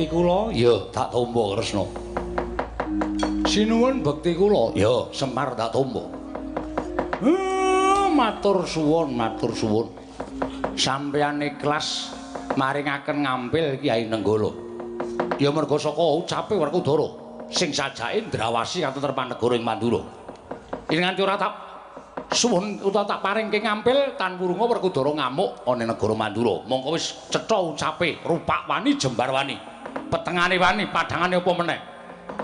bekti kula. Ya, tak tampa Kresna. Sinuwun bekti kula. Ya, Semar tak tampa. Matur suwun, matur suwun. Sampeyan ikhlas maringaken ngampil Kyai Nenggala. Ya merga saka ucape Werkudara sing sajake ndrawasi katentreman negara ing Mandura. Yen nganti ora tak suwun utawa tak paringke ngampil tan wurunga Werkudara ngamuk ana negara Mandura. Mongko wis cetha ucape, rupak wani jembar wani. Petengane wani, padhangane apa meneh.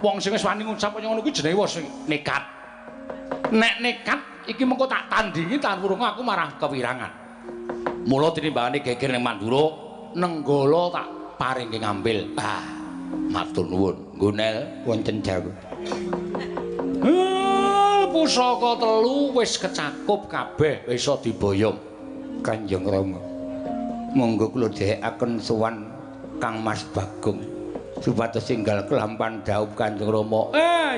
Wong sing wis wani ngucap kaya ngono kuwi jenenge wong sing nekat. Nek nekat iki mengko tak tandingi tan wurunga aku marah kewirangan. Mula tinimbangane geger ning Mandura, Nenggala tak paringke ngampil. Ah, matur nuwun, Nggonel wonten dawuh. Pusaka telu wis kecakup kabeh iso diboyong. Kanjeng Rama, monggo kula dhehekaken sowan Kang Mas Bagong supados enggal kelampan dhawuh Kanjeng Rama.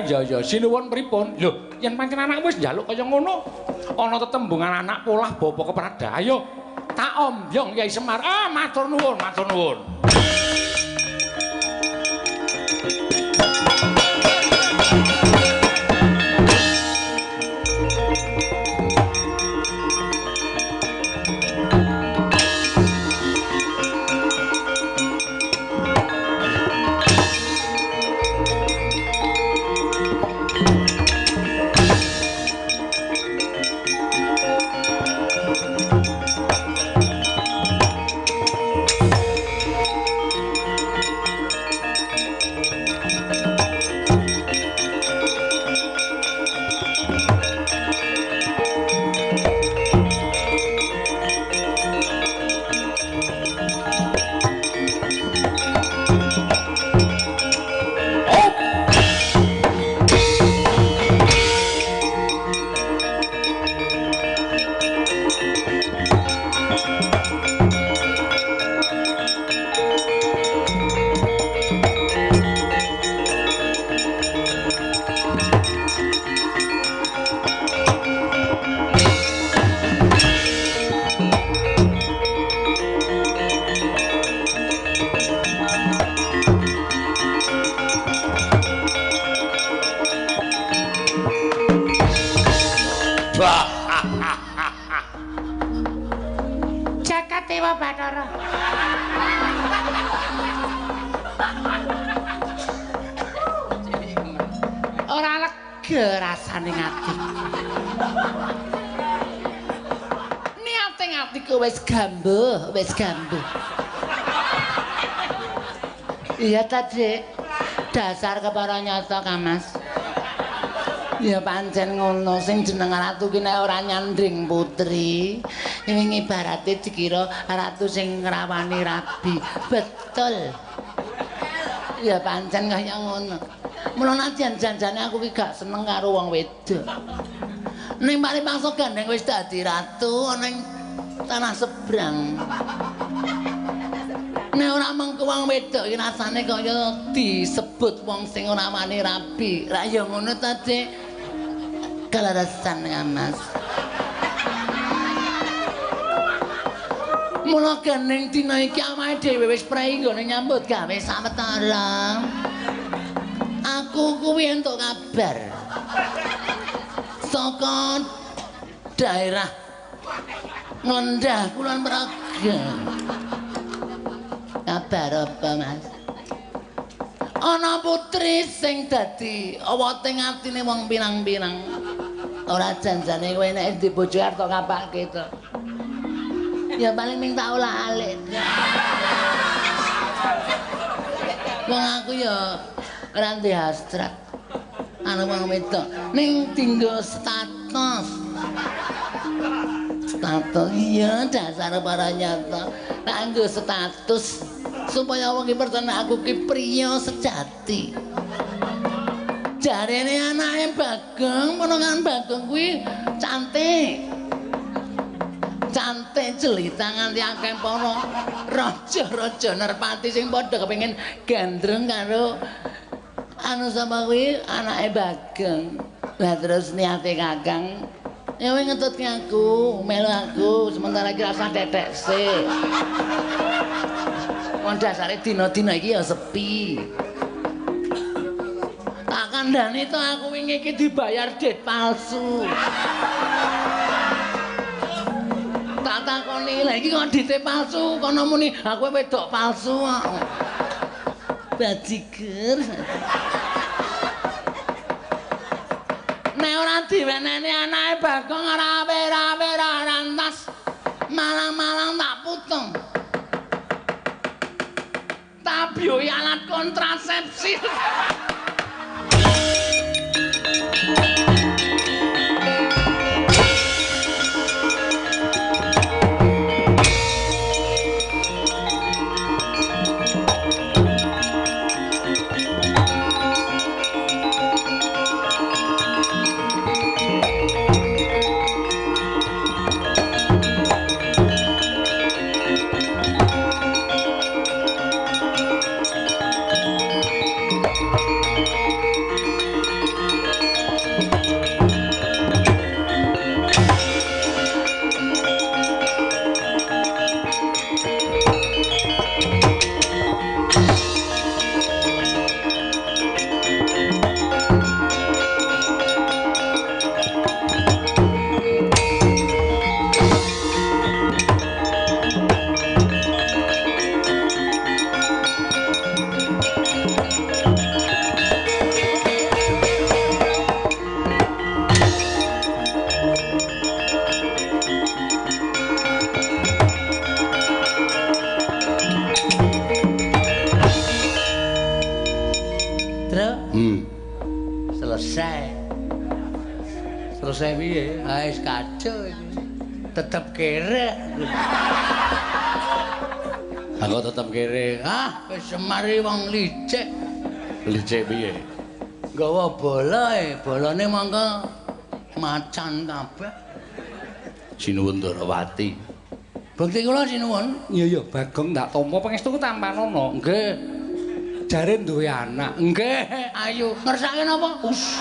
Ya ya, sinuwun pripun? Lho, yen pancen anakmu wis njaluk kaya ngono, ana tetembungan anak polah bapa keprada. Ayo tak ombyong Kyai Semar. Ah, matur nuwun, matur nuwun. Jagat Dewa Bathara. Ora lega rasane ati. Niate atiku wis gambuh, wis gambuh. Iya ta, Dik. Dasar kepara nyata, Kang Mas. Ya pancen ngono, sing jeneng ratu ki nek ora nyandring putri, ning ibarate dikira ratu sing ngrawani rabi. Betul. Ya pancen kaya ngono. Mula nadyan janjane aku ki gak seneng karo wong wedok. Ning paripangsa gandeng wis dadi ratu ana ing tanah sebrang. Nek ora mengko wong wedok iki rasane kaya disebut wong sing ora wani rabi. Ra ya ngono ta, Dik? Kaleresan ya, Mas. Mula gening dina iki awake dhewe wis prei nggone nyambut gawe sawetara. Aku kuwi entuk kabar saka daerah Nglendhah Kulon Progo. Kabar apa, Mas? Ana putri sing dadi awote atine wong pirang-pirang. Ora janjane kowe nek di bojo arep tok ngapake to. Ya paling ming tak olah-alik. Wong aku ya ora ndek hasrat anu wong wedok ning dinggo status. Status iya dasar para nyata. Tak nggo status supaya wong ki percaya aku ki priya sejati. Jarene anake Bagong, ponakan Bagong kuwi cantik. Cantik jelita nganti akeh para raja-raja nerpati sing padha kepengin gandrung karo anu sapa kuwi anake Bagong. Lah terus niate Kakang ya kowe ngetutke aku, melu aku, sementara iki rasah tetek sik. Wong dasare dina-dina iki ya sepi. Tak kandhani to aku wingi iki dibayar dit palsu. Tak takoni, lha iki kok dite palsu, kono muni aku wedok palsu kok. Bajiger. Nek ora diweneni anake Bagong ora wera-wera rantas. Malang-malang tak putung. Tak biyoyi alat kontrasepsi. Selesai piye? Ah wis kacau iki. Tetep kere. Aku tetep kere. Ah, wis semari wong licik. Licik piye? Nggawa bola e, bolane mangka macan kabeh. Sinuwun Ndarawati. Bukti kula sinuwun. Iya iya, Bagong tak tampa pangestuku tampanono. Nggih. Jare duwe anak. Nggih, ayo. Ngersake napa? Us.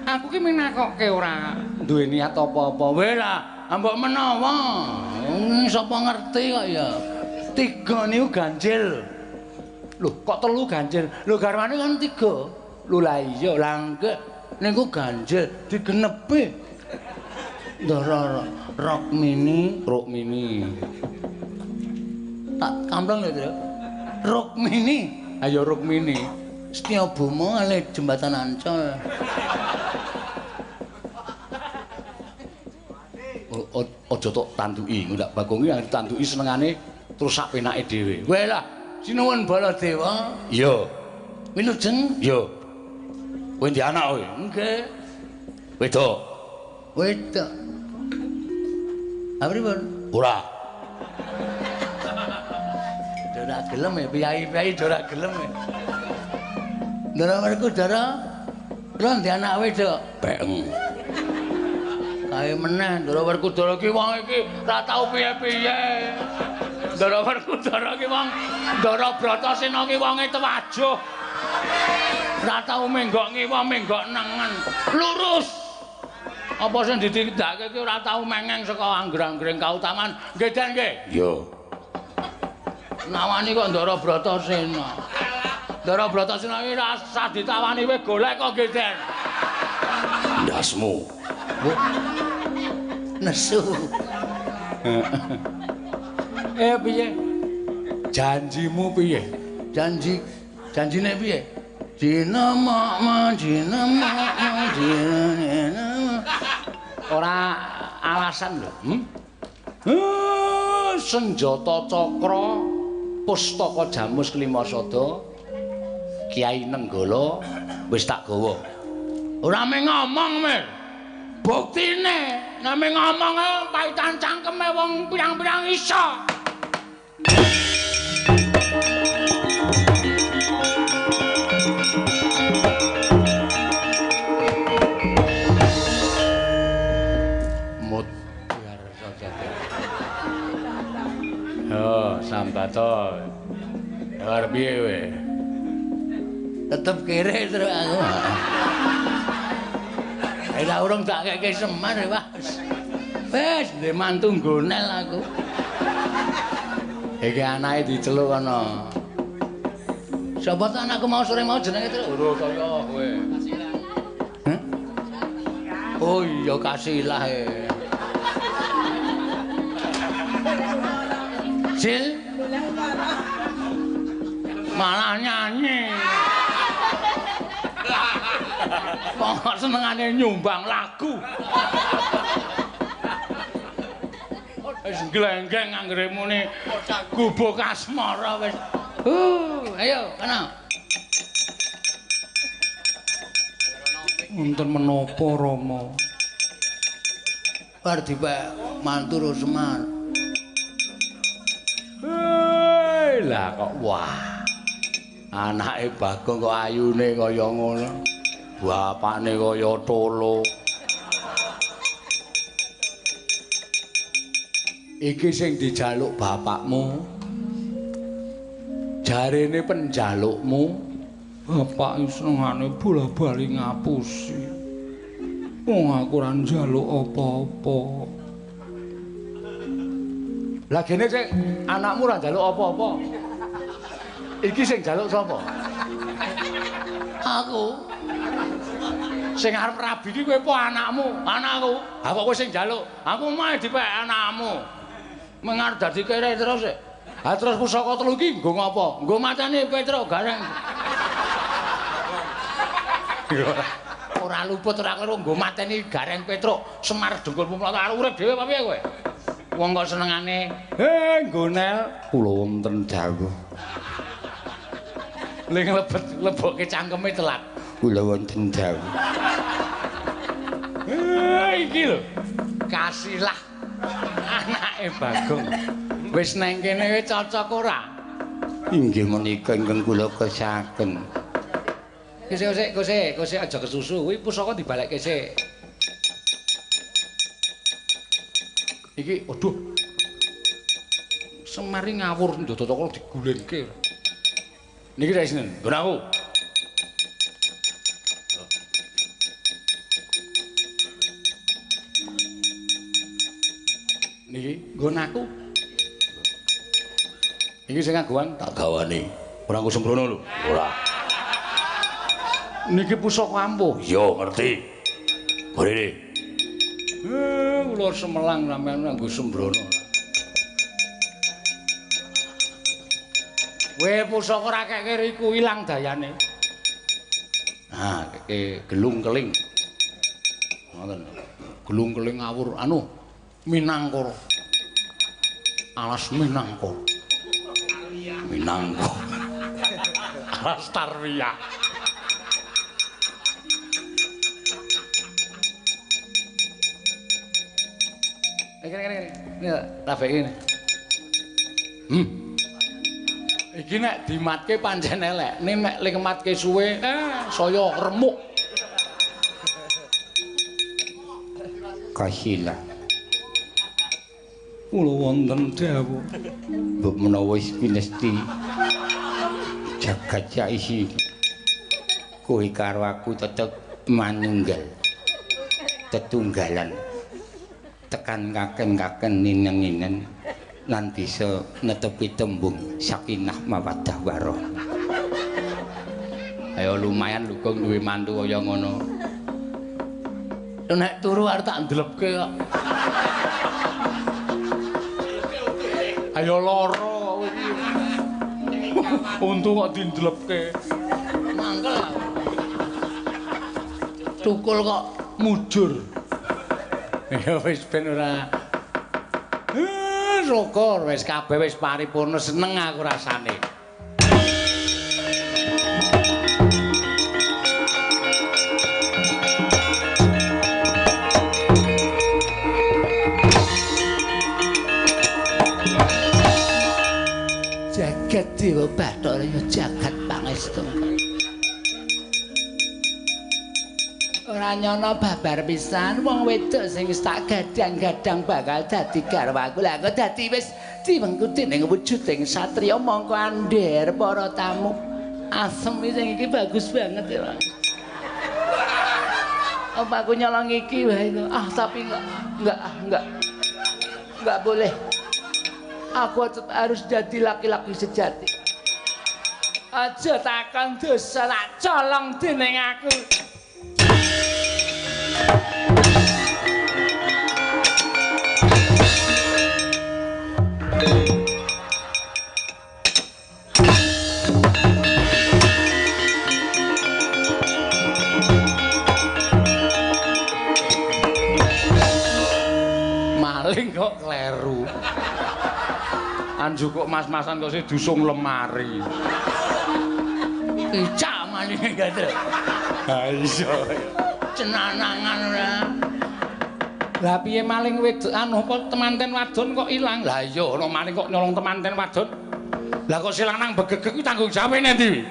Aku ki minakoke ora duwe niat apa-apa. Weh lah, mbok menawa. Sapa ngerti kok ya. Tiga niku ganjil. Lho, kok telu ganjil? Lho garwane kan tiga. Lho lah iya, lah nggih niku ganjil digenepi. Ndara Rukmini, Rukmini. Tak kampleng lho, Tru. Rukmini. Ayo Rukmini. Setyabuma ale jembatan Ancol. Aja tok tanduki, ndak Bagong iki yang ditanduki senengane terus sak penake dhewe. Weh lah, sinuwun Baladewa. Iya. Wilujeng? Iya. Kowe ndek anak kowe? Nggih. Wedok. Wedok. Ha pripun? Ora. Ora gelem ya, piyai-piyai ora gelem ya. Ndara Werkudara, kula ndek anak wedok. Peng. Kae meneh Ndara Werkudara ki wong iki ora tau piye-piye. Ndara Werkudara ki wong Ndara Bratasena ki wonge tewajuh. Ora tau menggok ngiwa menggok nengen. Lurus. Apa sing ditindakake ki ora tau mengeng saka angger-anggering kautaman. Nggih, Den nggih. Iya. Nawani kok Ndara Bratasena. Ndara Bratasena iki ora usah ditawani kowe golek kok nggih, Den. Ndasmu. Nesu. Piye? Janjimu piye? Janji janjine piye? Dina mak dina mak dina. Ora alasan lho. Senjata cakra pustaka Jamus Kelima Sada Kiai Nenggala wis tak gawa. Ora mung ngomong, Mir. Buktine nek mung ngomong paitan cangkeme wong pirang-pirang iso. Mut biar saja. Oh, sambato. Arep piye kowe? Tetep kere terus aku. Lah urung tak keke Semar, Pak. Wis ndek mantu nggonel aku. Iki anake diceluk ana. Sapa to anakku mau sore mau jenenge celuk? Ora kaya kowe. Hah? Oh iya Kasilah e. Sil. Malah nyanyi. Kok senengane nyumbang lagu. Wis glenggeng anggere muni gubuk asmara wis. Ayo kana. Wonten menapa Rama? Bar dipek mantu Semar. Lah kok wah. Anake Bagong kok ayune kaya ngono. Bapakne kaya tolo. Iki sing dijaluk bapakmu. Jarene penjalukmu, bapak senengane bola-bali ngapusi. Wong aku ora njaluk apa-apa. Lah gene sing anakmu ora njaluk apa-apa. Iki sing njaluk sapa? Aku. Sing arep rabi iki kowe apa anakmu? Anakku. Ha kok kowe sing njaluk? Aku mah dipek anakmu. Mengar dadi kere terus. Ha terus pusaka telu iki nggo ngapa? Nggo matane Petruk Gareng. Ora luput ora kleru nggo mateni Gareng Petruk, Semar Dengkul Pumlata arep urip dhewe apa piye kowe? Wong kok senengane nggonel kula wonten dawuh. Ling lebet lebokke cangkeme telat. Kula wonten dawuh. Iki lho. Kasilah anake Bagong. Wis nang kene cocok ora? Inggih menika ingkang kula kesaken. Sik sik sik aja kesusu. Kuwi pusaka dibalekke sik. Iki aduh. Semar ngawur ndodotokol digulingke. Niki rek sinten? Nggon aku. Niki nggon aku. Iki sing ngagowan tak gawane. Ora nggo sembrono lho. Ora. Niki pusaka ampuh. Iya, ngerti. Gorene. Kula semelang sampean nganggo sembrono. Kowe pusaka ora kek riku ilang dayane. Nah, keke gelung keling. Ngoten. Gelung keling ngawur anu Minangkara. Alas Minangkara. Minangka. Alas Tarwiyah. Kene. Ini rabeke ngene. Iki nek dimatke pancen elek, ning nek lingmatke suwe, saya remuk. Kasilah. Kula wonten dawuh. Mbok menawa wis pinesti jagat saisi kowe karo aku tetep manunggal. Tetunggalan. Tekan kaken-kaken ninen-ninen lan bisa netepi tembung sakinah mawaddah warahmah. Ayo lumayan lugong duwe mantu kaya ngono. Nek turu arep tak ndlepke kok. Ayo lara kowe iki. Untu kok dindlepke. Mangkel. Tukul kok mujur. Ya wis ben ora. Syukur wis kabeh wis paripurna, seneng aku rasane. Jagat Dewa Bathara ya jagat pangestu. Ora nyono babar pisan wong wedok sing wis tak gadang-gadang bakal dadi garwaku. Lah kok dadi wis diwengku dening wujuding satriya mongko andher para tamu. Asem sing iki bagus banget ya, Bang. Apa aku nyolong iki wae. Ah, tapi enggak boleh. Aku tetap harus jadi laki-laki sejati. Aja takon dosa tak colong dening aku. Maling kok kleru. Anjuk kok mas-masan kok sing dusung lemari. Icak malinge gatel. Ha iya. Cenanangan ora. Lah piye maling wedok anu apa temanten wadon kok ilang? Lah iya ana maling kok nyolong temanten wadon. Lah kok silang nang begegeg kuwi tanggung jawabe endi?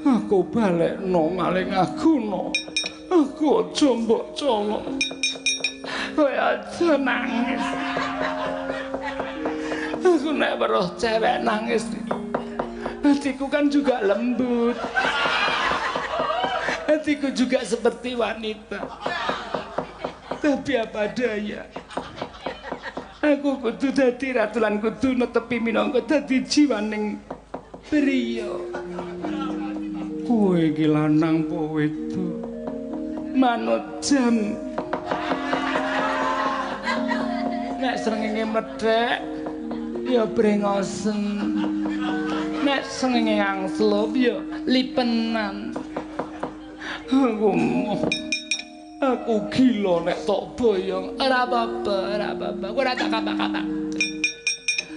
Aku balekno maling aguna. Aku aja mbok colok. Kowe aja nangis. Aku nek weruh cewek nangis, hatiku kan juga lembut. Hatiku juga seperti wanita. Tapi apa daya, aku kudu dadi ratu lan kudu netepi minangka dadi jiwaning priya. Kowe iki lanang apa wedok? Manut jam. Nek srengenge mlethek ya brengosen. Nek srengenge angslup ya lipenan. Aku gila nek tok boyong. Ora apa-apa, ora apa-apa. Kowe ora tak kapak-kapak.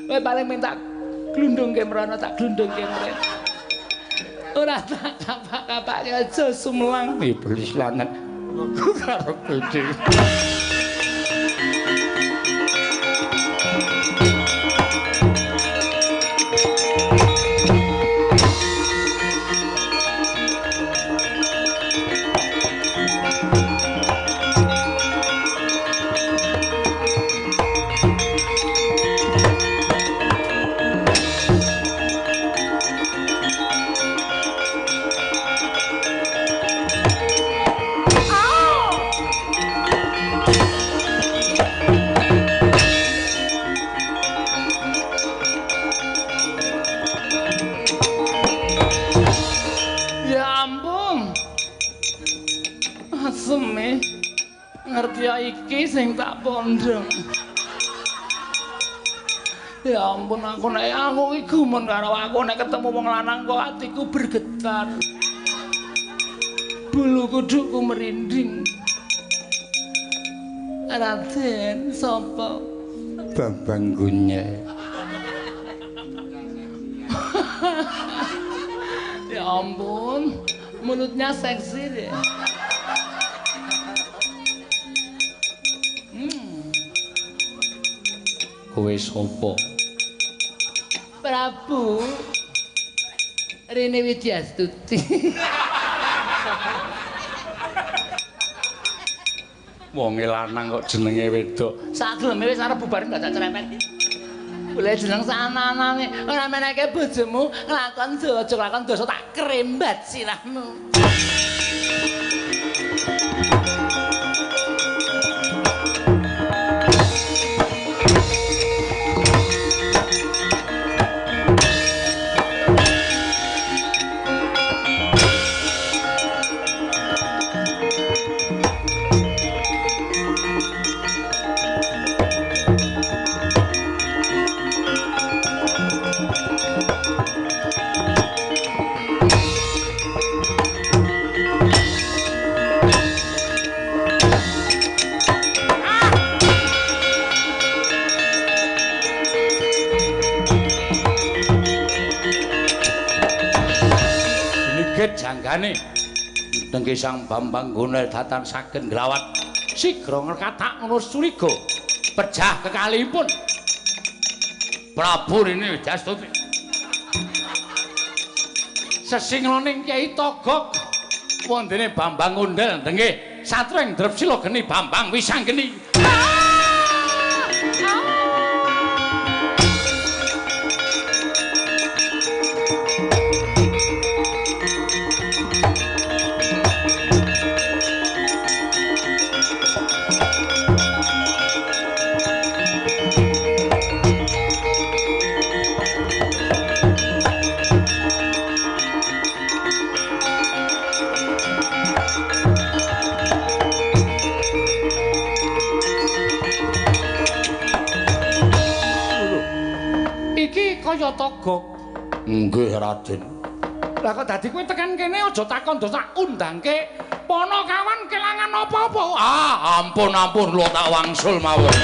Kowe paling minta glundungke mrono, tak glundungke mrene. Ora tak kapak-kapake aja sumelang. Iblis lanang karo dhewe. Iki sing tak pondhong. Ya ampun, aku nek aku iki gumun karo aku nek ketemu wong lanang kok atiku bergetar. Bulu kudukku merinding. Raden sapa? Bambang Gunyel. Ya ampun, mulutnya seksi deh. Kowe sapa? Prabu Rini Widyastuti. Wonge lanang kok jenenge wedok. Sageleme wis arep bubar dadak cerepet. Boleh jeneng sananane, ora meneke bojomu nglakon aja nglakon dosa tak krembat sirahmu. Gegegit janggane. Nengge Sang Bambang Gonel datan saking nglawat. Sigra ngrekatak ngono curiga. Pejah kekalihipun. Prabu Rini Widyastuti. Sesingloning Kyai Togog wondene Bambang Gondel nggih satreng Drepsila geni Bambang Wisanggeni. Kaya Togog. Nggih, Raden. Lah kok dadi kowe tekan kene aja takon do tak undangke Panakawan kelangan apa-apa. Ah, ampun ampun kula tak wangsul mawon.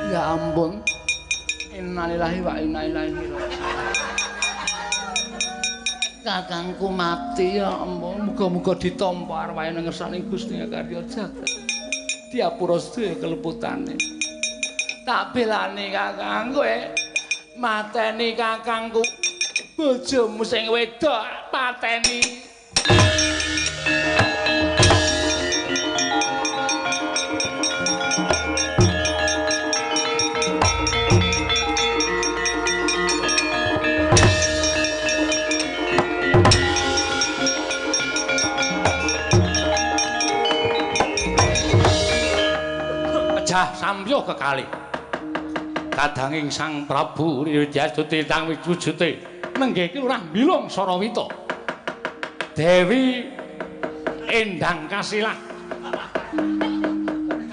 Ya ampun. Innalillahi wa inna ilaihi raji'un. Kakangku mati ya ampun, muga-muga ditampa arwahe nang ngersaning Gusti Karya jagat. Diapura sedaya keleputane. Tak belani kakang kowe mateni kakangku. Bojomu sing wedok pateni. Pejah samyuh kekali. Kadanging Sang Prabu Widyastuti tang wujute nenggih Lurah Bilung Sarawita. Dewi Endang Kasilah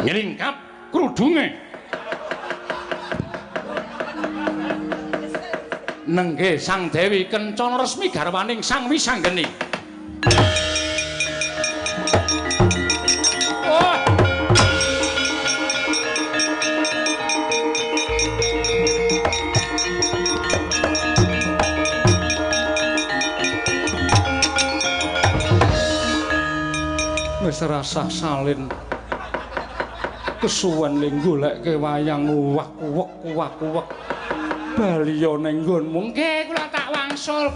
nyelingkap krudunge. Nenggih Sang Dewi Kencana Resmi garwaning Sang Wisanggeni. Oh. Wis rasah salin kesuwen le goleke wayang uwak-uwek uwak-uwek baliya ning nggonmu. Nggih kula tak wangsul.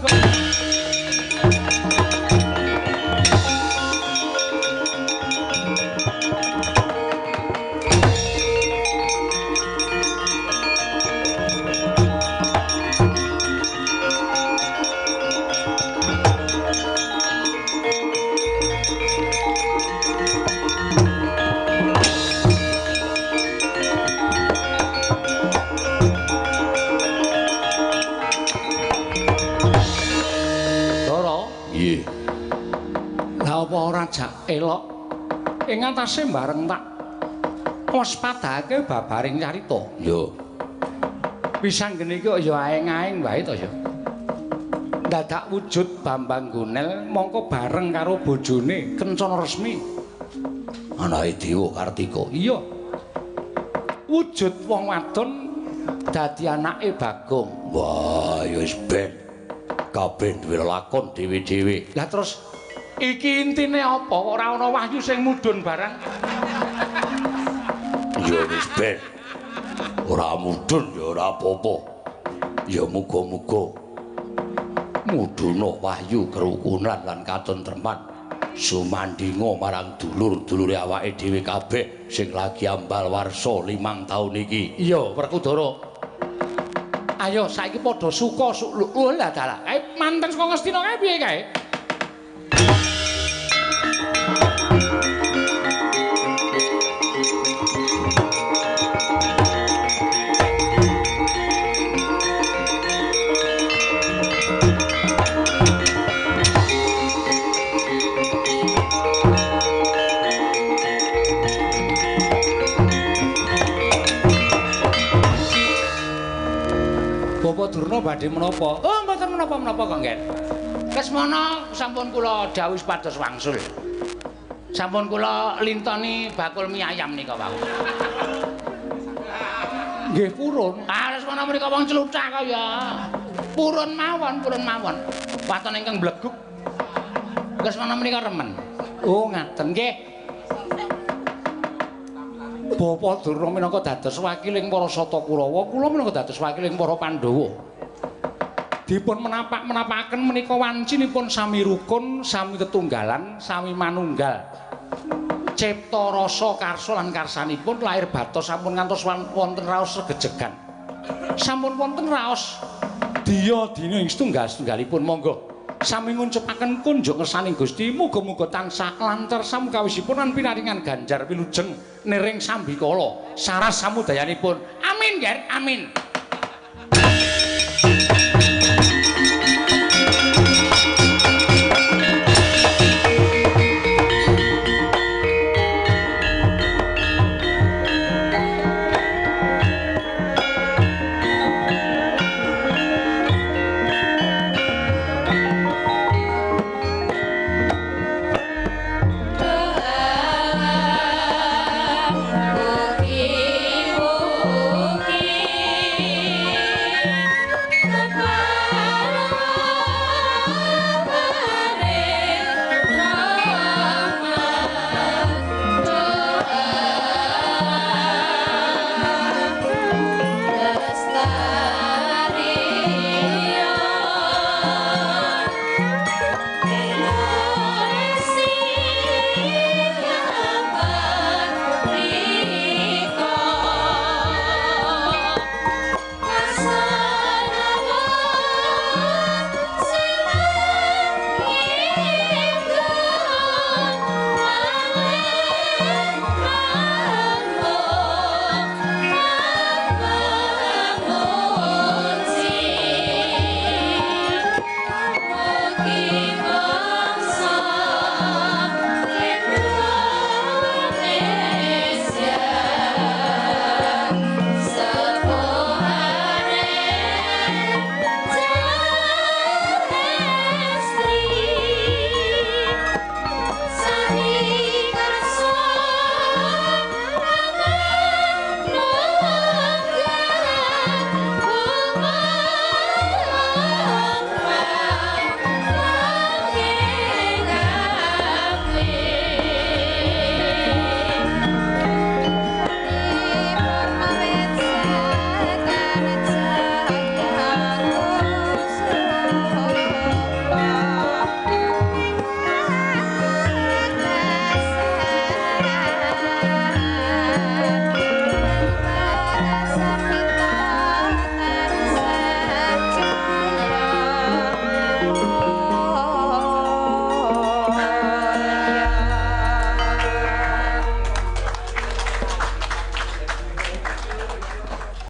Jak elok ing atase bareng tak waspadake babaring carita. Yo. Wisanggeni iki ya aeng-aeng wae to ya. Dadak wujud Bambang Gonel mongko bareng karo bojone Kencana Resmi. Anake Dewa Kartika. Iya. Wujud wong wadon dadi anake Bagong. Wah, ya wis ben. Kabeh duwe lakon dhewe-dhewe. Lah terus iki intine apa? Ora ana wahyu sing mudhun barang. Ya wis ben. Ora mudhun ya ora apa-apa. Ya muga-muga mudhuna wahyu kerukunan lan katentreman sumandinga marang dulur-dulure awake dhewe kabeh sing lagi ambal warsa 5 taun iki. Iya, Werkudara. Ayo saiki padha suka lho lah dalah. Kae manten saka Ngastina kae piye kae? Bapak Durna badhe menapa? Oh, mboten menapa-menapa kok, Nggih. Lesmana sampun kula dawuhi supados wangsul. Sampun kula lintoni bakul mie ayam nika wau. Nggih purun. Ah Lesmana menika wong cluthak kaya. Purun mawon, purun mawon. Waton ingkang bleguk. Lesmana menika remen. Oh ngaten nggih. Bapak Durna minangka dados wakiling para Sata Kurawa, kula minangka dados wakiling para Pandhawa. Dipun menapak-menapakaken menika wancinipun sami rukun, sami tetunggalan, sami manunggal. Cipta rasa karsa lan karsanipun lahir batos sampun ngantos wonten raos regejegan. Sampun wonten raos diya dina ing setunggal-setunggalipun monggo sami nguncepaken kunjuk ngersaning Gusti, muga-muga tansah lancar samukawisipun lan pinaringan ganjar wilujeng niring sambikala saras samudayanipun. Amin, Ger, amin.